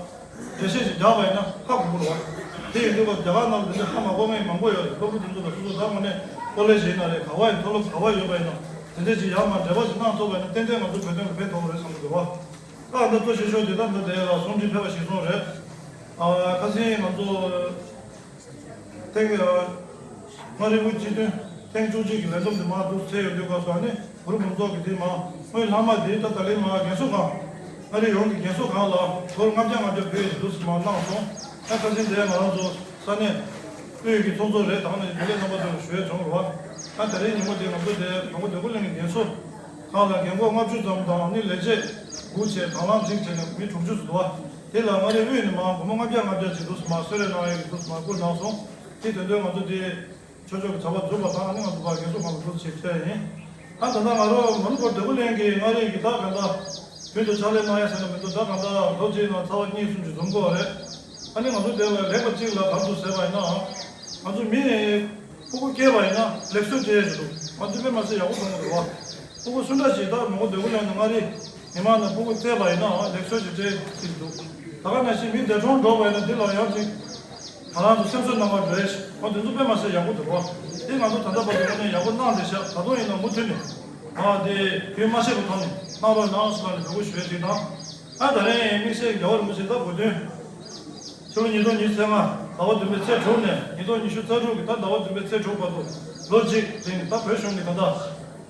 བཤད་ཅིག་རྒྱག་པ་ཡིན་ན་ཧ་གོ་གི་རེད་བ། དེ་ཡིན་དུས་རྒྱ་གར་ནང་དུ་དེ་ཚོ་ཧ་མ་གོ་མཁན་མང་པོ་ཡོད་རེད། སློབ་ཕྲུག་དེ་ཚོ་ལ་སོ་སོ་ད་དངོས་གནས་ཀོ་ལེ་ཇི་ཡིན་ན་རེད། ག་བ་ཡིན། མཐོ་སློབ་ག་བ་ཡོད་པ་ཡིན་ན་དེ་འདྲས་ཅིག་ཡར་མར་འགྲེལ་པ་ཅིག་གནང་ཐུབ་པ་ཡིན་ན་ཏན་ཏན་ང་ཚོ་བོད་དོན་ལ་ཕན་ཐོགས་རེད་བསམ་གི་འདུག་བ། ད་ད་གཙོ་ཆེ་ཤོས་དེ་ད་འདི་དེ་ལ་གསུང་འཕྲིན་ཕེབས་པ་ཞིག་སོང་རེད། ཨ། ཁ་སང་ང་ཚོ། ཐེངས་མངའ་རིས་དབུས་སྤྱི་མཐུན་ཐེངས་བཅུ་གཅིག་གི་ལས་བསྡོམས་དེ་མར་འདུག་ཚེ་ཡོད་དུས་སྐབས་སུ་ཨ་ནི་གུ་རུ་འབུམ་ཚོགས་ཀྱི་དེ་མར་དངུལ་ལྷག་མ་དེ་ད་ད་ལན་མར་རྒན་གསོ་ཁང་མངའ་རིས་ཡོངས་ཀྱི་རྒན་གསོ་ཁང་ལ་སྒོར་ལྔ་བརྒྱ་ལྔ་བརྒྱ་ཕུལ་ཡོད་འདུག་ཟེར་མར་གནང་སོང་། ཨ། ཁ་སང་དེ་ང་རང་ཚོ་ས་གནས་དབུས་ཀྱི་ཚོགས་གཙོ་རེད། ད་ནི་དགེ་ལས་རྣམ་པ་ཚོ་ལ་ཞུ་ཡས་བྱུང་རེད་བ། ཨ། ད་རེས་ཉིན་མོ་དེ་ང་ཚོ་དེ་མང་པོ་འདོད་རྒུ་གླིང་གི་རྒན་གསོ་ཁང་ལ་རྒན་གོག་ལྔ་བཅུ་ཙམ་དང་ནི་ལས་བྱེད་དགུ་བྱས་དང་བླངས་གཅིག་བྱས་ནས་མི་དྲུག་ཅུ་ཙམ་འདུག་བ། དེ་ལ་མངའ་རིས་དབུས་ནས་མར་སྒོར་མོ་ལྔ་བརྒྱ་ལྔ་བརྒྱ་ཅིག་འདུག་སེ་མར་གསོལ་རས་གནང་ཡས་ཀྱི་འདུག་སེ་མར་བསྐུར་གནང་སོང་། དེ་དོན་དུ་ང་ཚོ་དེ་ཆོས་ཕྱོགས་ཀྱི་བྱ་བ་བསྒྲུབས་པ་དང་ཨ་ནི་ང་ཚོ་ཕར་རྒན་གསོ་ཁང་དུ་འགྲོ་ཆེད་ཕེབས་ཡིན། ཨ། ད་ལྟ་ང་རང་མོན་གྷོ་འདོད་རྒུ་གླིང་གི་མངའ་རིས་ཀྱི་ད་ག་འདྲ་རྒྱུན་དུ་ཕྱག་ལས་གནང་ཡས་ཟེར་ན་མི་འདུག་ད་ག་འདྲ་ལོ་གཅིག་ནང་ཚར་བ་གཉིས་གསུམ་ཅིག་འཛོམས་ཀྱི་ཡོད་རེད། ཨ་ནི་ང་ཚོ་དེ་ལ་ལེགས་པ་གཅིག་ལ་ག་རེ་འདུག་ཟེར་བ་ཡིན་ན། ང་ཚོ་མི་ཕྲུ་གུ་སྐྱེས་པ་ཡིན་ན་ལེགས་གསོལ་སྤྲད་ཡས་འདུག་ང་ཚོ་དཔེ་མ་སྲིད་ཡག་པོ་མཐོང་གི་འདུག་བ། ཕྲུ་གུ་སུ་འདྲ་ཞིག་ད་མོན་གྷོ་འདོད་རྒུ་གླིང་དུ་མངའ་རིས་མི་མང་ནང་ཕྲུ་གུ་སྐྱེས་པ་ཡིན་ན་ལེགས་གསོལ་ཞིག་སྤྲད་ཀྱི་འདུག་ད་ག་ནང་བཞིན་མི་འདས་གྲོངས་འགྲོ་བ་ཡིན་ན་དེ་ལ་ཡང་ཅིག་ང་རང་ཚོ་སེམས་གསོ་གནང་བ་རེད། འོ་དེ་ཚོ་དཔེ་མ་སྲིད་ཡག་པོ་འདུག་བ། དེ་ང་ཚོ་ད་ལྟ་བར་དུ་དངོས་གནས་ཡག་པོ་གནང་བསྡད་ཤག་ད་དུང་ཡིན་ན་མུ་མཐུད་ནས་ཨ་དེ་རྒྱུན་མ་ཆད་པའི་ཐོག་ནས་གནང་རོགས་གནང་ཟེར་ལབ་ནས་འབོད་སྐུལ་ཞུ་ཡས་ཅིག་དང་། ཨ། ད་རེས་དམིགས་བསལ་རྒྱལ་བ་རིན་པོ་ཆེ་ད་གོ་སྟོན། ཕྱི་ལོ་ཉིས་སྟོང་ཉི་ཤུ་རྩ་ལྔ་ཟླ་བ་བདུན་པའི་ཚེས་དྲུག་ནས་ཉིས་སྟོང་ཉི་ཤུ་རྩ་དྲུག་གི་ད་ཟླ་བ་བདུན་པའི་ཚེས་དྲུག་བར་དུ་ལོ་གཅིག་རིང་ད་བོད་གཞུང་གི་ད་ལྟ་བྱམས་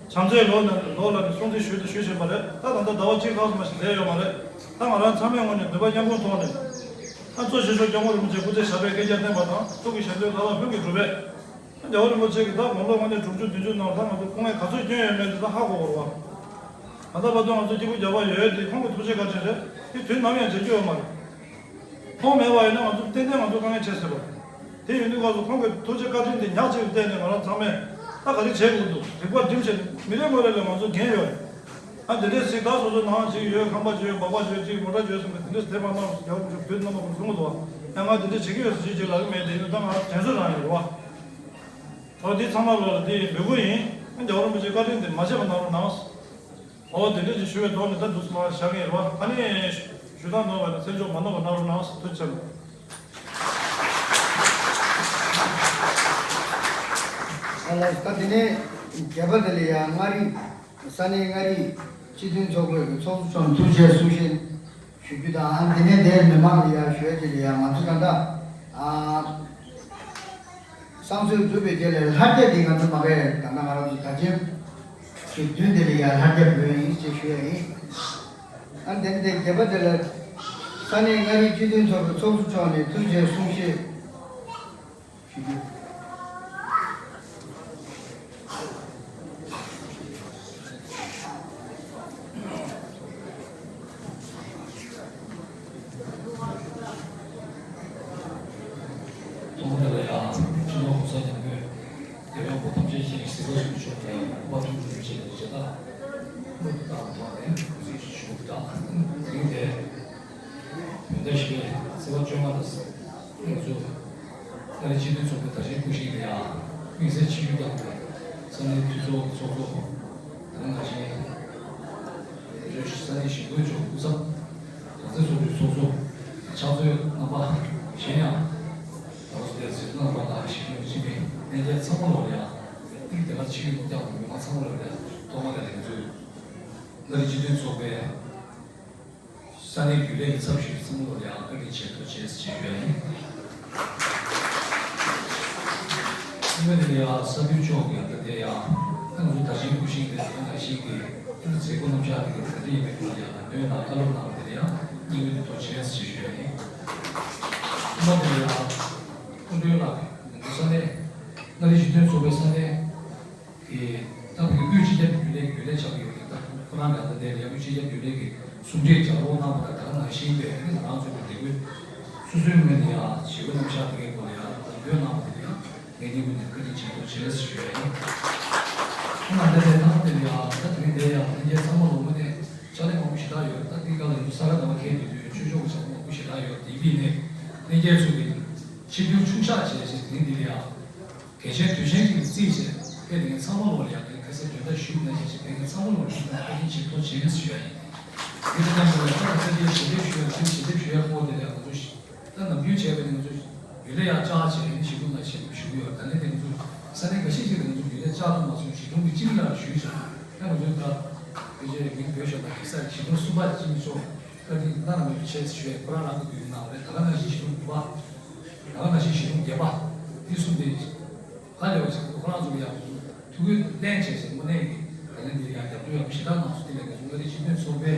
བརྩེའི་ལོ་ནས་ལོ་ལ་ནས་སྲུང་བརྩི་ཞུས་ཏེ་ཞུས་བཞིན་པ་རེད། ད་ད་ལྟ་ཟླ་བ་གཅིག་ལྷག་ཙམ་ཞིག་བསྡད་ཡོད་མ་རེད། ད་ང་རང་ཚང་མའི་ངོས་ནས་འདོད་པ་མཉམ་སྐྱོང་ཐོག་ནས་ད་གཙོ་ཆེ་ཤོས་སྐྱབས་མགོན་རིན་པོ་ཆེ་སྐུ་ཚེ་ཞབས་པད་བསྐལ་བརྒྱར་བརྟན་པ་དང་ཐུགས་ཀྱི་བཞེད་དོན་མཐའ་དག་ལྷུན་གྱིས་གྲུབ་པའི། རྒྱལ་བ་རིན་པོ་ཆེ་གིས་ད་དགུང་ལོ་དངོས་གནས་དྲུག་ཅུ་བདུན་ཅུ་ནང་ད་ང་ཚོ་སྐུ་ངལ་ག་ཚོད་བསྐྱོན་ཡོད་མེད་དེ་ད་ཧ་གོ་བ་རེད་བ། ད་ལྟ་བར་དུ་ང་ཚོ་སྐྱིད་པོ་རྒྱག་པ་ཡོད་དེ་ཁོང་གི་ཐུགས་རྗེ་བཀའ་དྲིན་རེད། དེ་དུས་ནམ་ཡང་བརྗེད་རྒྱུ་ཡོད་མ་རེད། ཁོང་མེད་པ་ཡིན་ན་ང་ཚོ་ཏན་ཏན་ང་ཚོ་དཀའ་ངལ་འཕྲད་སྲིད་པ་རེད། དེ་ཡིན་དུས་སྐབས་སུ་ཁོང་གི་ཐུགས་རྗེ་བཀའ་དྲིན་དེ་ཉག་གཅིག་ལ་བརྟེན་ནས་ང་རང་ཚང་མས་ད་ག་རེ་བྱེད་དགོས་འདུག་རིག་པ་སྒྲིམ་བྱས་ནས་མི་རེ་ངོ་རེ་ལ་ང་ཚོ་འགན་ཡོད་རེད། ཨ་འདི་འདྲས་ཞིག་ད་སོ་སོ་ནང་ཅིག་ཡོད། ཁང་པ་ཅིག་ཡོད། སྦག་སྦག་ཅིག་ཡོད། ཅིག་མོ་ཊ་ཅིག་ཡོད་ཟེར་ནས་འདི་འདྲས་དེ་མ་གནང་རྒྱ་བོད་ནང་མ་གོ་གསུང་གི་འདུག་ཨ་ང་འདི་འདྲས་བྱེད་ཀྱི་ཡོད་ཟེར་ཅིག་ཅིག་ལབ་ཀྱི་མེད། དེ་ཡིན་ད་ང་དྲན་གསོ་རང་ཡོད་རེད་བ། ཨོ་འདི་ཚང་མ་ལོ་ལ་འདི་འབོད་སྐུལ་ཡིན། ཨ་རྒྱལ་བ་རིན་པོ་ཆེ་བཀའ་དྲིན་འདི་མ་བརྗེད་པ་གནང་རོགས་གནང་། ཨོ་དེ་འདྲ་ཅིག་ཞུ་བའི་ཐོག་ནས་ད་འདུག་སེ་མར་བཞག་གི་ཡིན་རེད་བ། ཨ་ནི་ཞུ་དག་ནོར་བ་ན་སེམས་ཆུང་མ་ནོར་བ་གནང་རོགས་གནང་། ཐུགས་རྗེ་ཆེ། ཨ་ལགས། ད་དེ་ནས་རྒྱས་པ་དེ་ལ་ཡང་མངའ་རིས་ས་གནས་མངའ་རིས་སྤྱི་མཐུན་ཚོགས་པའི་ཚོགས་གཙོ་མཆོག་ནས་ཐུགས་རྗེ་གསུང་བཤད་ཞུ་རྒྱུ་དང་། ཨ་དེ་ནས་དེར་མི་མང་ལ་ཡང་ཞུ་ཡ་དེ་ལ་ཡང་ང་ཚོ་ད་ལྟ་ཨ། བསང་གསོལ་བསྒྲུབས་པའི་རྗེས་ལ་ལྷ་རྒྱ་འདི་ང་ཚོ་མ་གས་ད་ལྟ་ང་རང་ཚོ་དར་ཆེན་གྱི་མདུན་དེ་ལ་ཡང་ལྷ་རྒྱ་འབུལ་ཡིན་ཅེས་ཞུ་ཡ་ཡིན། ཨ་དེ་ནས་དེ་རྒྱས་པ་དེ་ལ་ས་གནས་མངའ་རིས་སྤྱི་མཐུན་ཚོགས་པའི་ཚོགས་གཙོ་མཆོག་ནས་ཐུགས་རྗེ་གསུང་བཤད་ཞུ་རྒྱུ། ཐོག་མ་དེ་ལ་ཡང་སྤྱི་ནོར་༸གོང་ས་༸སྐྱབས་མགོན་རྒྱལ་བའི་དབང་པོ་ཐམས་ཅད་མཁྱེན་གཟིགས་པ་ཚུལ་མཆོག་གི་དབང་པོ་ཐུགས་རྗེ་ཆེ་ཞེས་བྱ་བ་སྔོན་དུ་བཏང་བ་དང་ལྡན་གཟིགས་ཞུ་དང་། དེ་ཡིན་ཏེ། བོད་ཟླ་བཞི་པའི་ཚེས་པ་བཅོ་ལྔ་ལ་ང་ཚོ་མངའ་རིས་སྤྱི་མཐུན་ཚོགས་པའི་དར་ཆེན་སྐུ་བཞེངས་ལ་ཡང་དམིགས་བསལ་ཆིབས་བསྒྱུར་བཏང་བའི་ས་གནས་འཐུས་ཚོགས་ཀྱི་ཚོགས་གཙོ་དེ་ནང་བཞིན་ས་གནས་གཞིས་འགོའི་ཚོགས་སྐུ་ཚབ། རང་བཙན་ཚོགས་པའི་ཚོགས་གཙོ། ཕྱག་མཛོད་རྣམ་པ་གཞན་ཡང་ད་བར་དུ་དེར་གཟིགས་རྣམ་པ་དང་ཞིག་ཡོང་ཕྱིན་པའི་གནས་མཇལ་ཚང་མ་ལོག་ལ་ཡང་དེ་ག་ཆིབས་བསྒྱུར་བཏང་བའི་མི་མང་ཚང་མ་ལོག་ལ་ཡང་ཐོག་མ་ལ་ང་ཚོས་མངའ་རིས་སྤྱི་མཐུན་ཚོགས་པའི་ས་གནས་རྒྱུན་ལས་ཀྱི་ཚབ་ཞུས་ཚང་མ་ལ་ཡང་བཀའ་དྲིན་ཆེ་ཐུགས་རྗེ་ཆེ་ཞུ་ཡ་ཡིན། ཨ་ནི་དེ་ལ་ཡང་ས་འཐུས་མཆོག་གིས་ད་ལྟ་དེ་ཡང་ང་ཚོ་དར་ཆེན་སྐུ་བཞེངས་དེ་ད་ནང་བཞིན་གྱི་མཛད་སྒོ་རྣམ་གཞག་དེ་ག་འདྲ་ཡིན་པའི་སྐོར་ལ་ཡང་ལམ་སྟོན་དང་བཀའ་སློབ་གནང་བ་དེ་ལ་ཡང་སྙིང་དབུས་ནས་ཐུགས་རྗེ་ཆེ་ཞུ་ཡ་ཡིན། ཨ་ནི་དེ་ལ་ཡང་སྐུ་མགྲོན་ལགས་ང་ཚོ་ས་གནས་མངའ་རིས་སྤྱི་མཐུན་ཚོགས་པའི་ས་གནས། དེ་ད་བོད་ཀྱི་དབུས་སྤྱི་ཁྱབ་རྒྱུན་ལས་ཀྱི་རྒྱུན་ལས་ཆགས་ཀྱི་ཡོད་རེད། ད་ཁོ་རང་ག་ད་དེ་ལས་དབུས་སྤྱི་ཁྱབ་རྒྱུན་ལས་ཀྱི་གསུང་གྲོས་ལྗགས་ཀློག་གནང་བ་དང་། ད་ག་ནང་བཞིན་པའི་ཨ་ནི་ང་རང་ཚོ་གི་ལས་འགུལ་སོ་སོའི་ངོས་ནས་ཡང་བྱེད་སྒོ་རྣམ་གཞག་དེ་གའི་སྐོར་ལ་ཡང་ལམ་སྟོན་གནང་བ་དེ་ལ་ཡང་ངས་སྙིང་དབུས་ནས་བཀའ་དྲིན་ཆེ་ཐུགས་རྗེ་ཆེ་ཞུ་ཡ་ཡིན། ཁོང་ལ་འདི་ལས་ཐང་དེ་ལ་ཡང་ད་དེ་རིང་འདིར་ཡང་ལྷན་རྒྱས་ཚང་མ་ལ་དངོས་གནས་ཕྱག་ལས་མང་པོ་ཞེ་དྲག་ཡོད། ད་འདི་ག་ལ་ཡང་ས་ག་ཟླ་བ་འཁེལ་དུས་དུས་ཆོས་ཕྱོགས་ཀྱི་ཕྱག་ལས་མང་པོ་ཞེ་དྲག་ཡོད། དེ་ཡིན་ནའི་ལྷན་རྒྱས་ཚོ་གི་ཆིབས་བསྒྱུར་ཆུང་བཤགས་བྱས་ཞེས་དེ་རིང་འདི་ལ་ཡང་། གལ་ཆེན་དུས་ཆེན་གྱི་རྩིས་བྱས་ཕེབས་ངེད་ཚང་མ་ལོག་ལ་ཡང་ཁ་སང་བརྗོད་ད་ཞུས་ན་ཞེས་ཕེབས་ངེད་ཚང་མ་ལོག་ལ་ཞུས་ན་བཀའ་དྲིན་ཆེ་ཐུགས་རྗེ་ཆེ་ཞུ་ཡ་ཡིན། འདི་ལྟར་ན་ང་ཚོ་ལ་ས་སྐྱའི་ཞལ་འདེབས་ཞུ་ཡ་ལ་ཞལ་འདེབས་ཞུ་ཡ་སྐོར་དེ་ལ་ང་ཚོ་ད་ནམ་རྒྱུན་བྱས་པའི་ང་ཚོ་ཡུལ་ལ་ཡང་བཅར་བྱས་ནས་ཞི་ཀུན་ལ་ཞལ་འདེབས་ཞུ་གི་ཡོད། ད་ནི་དེ་ང་ཚོ་ས་གནས་འགའ་ཤས་ཤིག་ལ་ང་ཚོ་ཡུལ་ལ་བཅར་ཐུབ་མ་སོང་། ཞི་ཀུན་གྱི་སྤྱི་བླ་ལ་ཞུས་བྱས་ད་ང་ཚོ་ད་ཕལ་ཆེར་མིང་བོས་ཤོག་དང་དེ་སར་ཞི་ཀུན་གསུམ་པ་ཅིག་མི་ཆོག་བཀའ་དྲིན་བླ་ན་མེད་པ་ཆེ་ཞུ་ཡ་ཁོ་རང་རང་གི་དུས་ནང་རེད། ད་ག་ནང་བཞིན་ཞི་ཀུན་དགུ་པ། ད་ག་ནང་བཞིན་ཞི་ཀུན་བརྒྱད་པ། འདི་གསུམ་དེ། ཧ་ལས་པ་ཞིག་ཁོ་རང་ཚོ་ལ་ཡང་ཐུགས་ཁུར་ལེན་བྱས་ཟེར་དངོས་གནས་ཀྱི་ད་ལན་འདིར་ཡང་རྒྱབ་སྐྱོར་ཡག་པོ་ཞེ་དྲག་གནང་སོང་། དེ་ལས་ང་ཚོ་མངའ་རིས་སྤྱི་མཐུན་ཚོགས་པའི་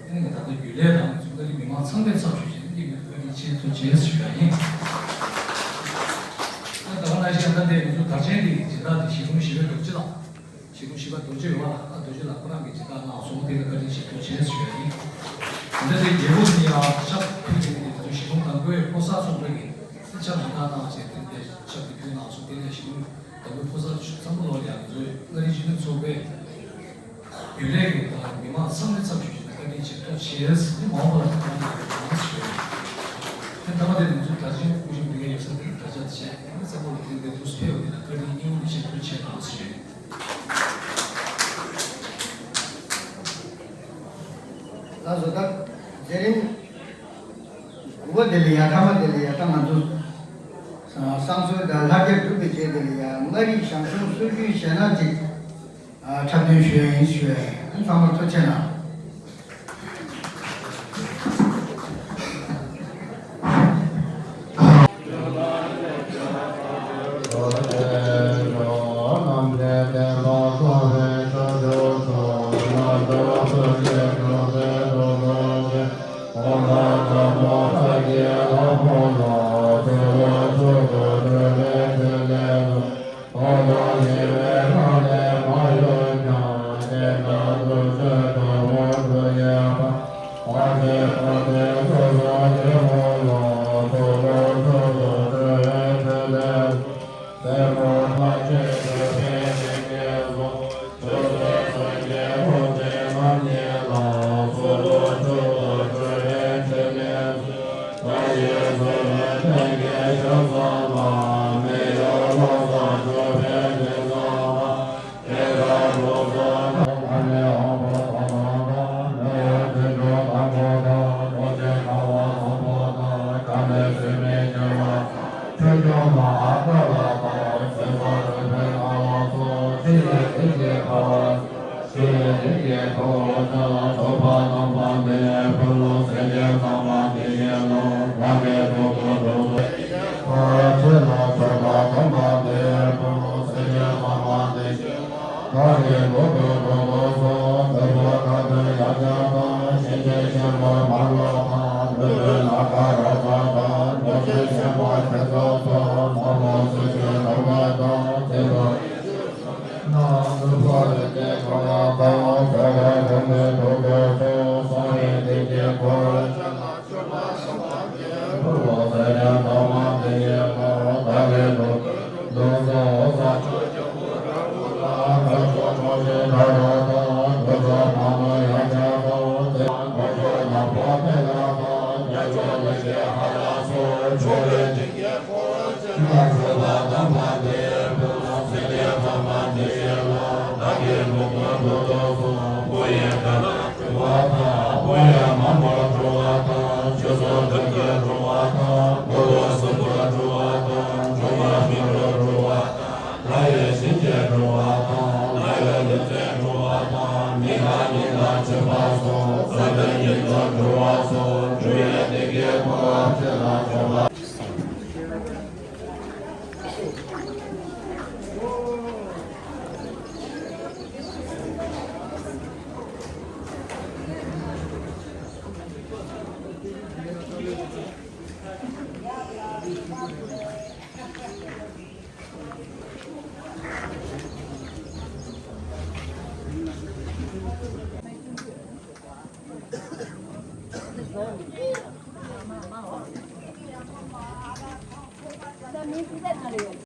ཨ་ནི་ད་ལྟ་རྒྱུན་ལས་དང་ང་ཚོ་མངའ་རིས་མི་མང་ཚང་མའི་ཚབ་ཞུས་བྱས་ནས་སྙིང་ནས་བཀའ་དྲིན་ཆེ་ཐུགས་རྗེ་ཆེ་ཞུ་ཡ་ཡིན། ཨ་ད་ག་ནང་བཞིན་ད་ལྟའི་ང་ཚོ་དར་ཆེན་འདི་ཡི་སྦྱིན་བདག་དེ་ཞི་ཀུན་བཞི་པའི་རྡོ་རྗེ་ལགས། ཞི་ཀུན་བཞི་པ་རྡོ་རྗེ་ཡོད་པ་ལ་ཨ་རྡོ་རྗེ་ལགས་ཁོ་རང་གིས་སྦྱིན་བདག་གནང་སོང་། དེ་ལ་བཀའ་དྲིན་ཆེ་ཐུགས་རྗེ་ཆེ་ཞུ་ཡ་ཡིན། ད་ལྟ་དེ་རྒྱལ་པོ་དེ་ཡང་ཕྱག་ཕུལ་གྱི་ཡིན། དེ་ཚོ་ཞི་ཀུན་དང་པོའི་ཕོ་གསར་ཚོགས་པའི་གི་ཕྱག་སྦྱིན་བདག་གནང་བྱས་དེ་འདྲའི་ཕྱག་དེ་ཕུལ་གནང་སོང་། དེ་ལས་ཞི་ཀུན་དང་པོའི་ཕོ་གསར་ཚོགས་པ་ལོག་ཡང་ང་ཚོའི་མངའ་རིས་སྤྱི་མཐུན་ཚོགས་པའི་རྒྱུན་ལས་ཀྱི་དང་མི་མང་ཚང་མའི་ཚབ་ཞུས་བྱས་ནས་བཀའ་དྲིན་ཆེ་ཐུགས་རྗེ་ཆེ། དེ་མ་འོངས་པ་ལ་ཁོང་ལ་ཡང་ཞུ་ཡ་ཡིན། དེ་ལྟ་བུ་དེ་ང་ཚོའི་དར་ཆེན་སྐུ་ཞབས་འདི་གའི་ཡོད་ས་དེ་དར་ཆ་དེ་བྱས་ཨ་ནི་གཙང་པོ་ལ་ཕན་པའི་ཐུགས་སུ་ཕེབས་པ་དེ་ལ་བཀའ་དྲིན་སྙིང་དབུས་ནས་ཆེ་ཐུགས་རྗེ་ཆེ་གནང་ཞུ་ཡ་ཡིན། ལགས་སོ། ད་མཛད་རིམ་དགུ་པ་དེ་ལ་ཡ་ཐ་མ་དེ་ལ་ཡ་ད་ང་ཚོ་བསང་གསོལ་དང་ལྷ་རྒྱ་སྒྲུབ་པའི་རྗེས་དེ་ལ་ཡ་མངའ་རིས་ཞང་ཞུང་སྲོལ་རྒྱུན་གཞས་སྣ་ཅིག་འཁྲབ་སྟོན་ཞུ་ཡ་ཡིན་ཞུ་ཡ་ཡིན། ཚང་མར་ཐུགས་རྗེ་གནང་།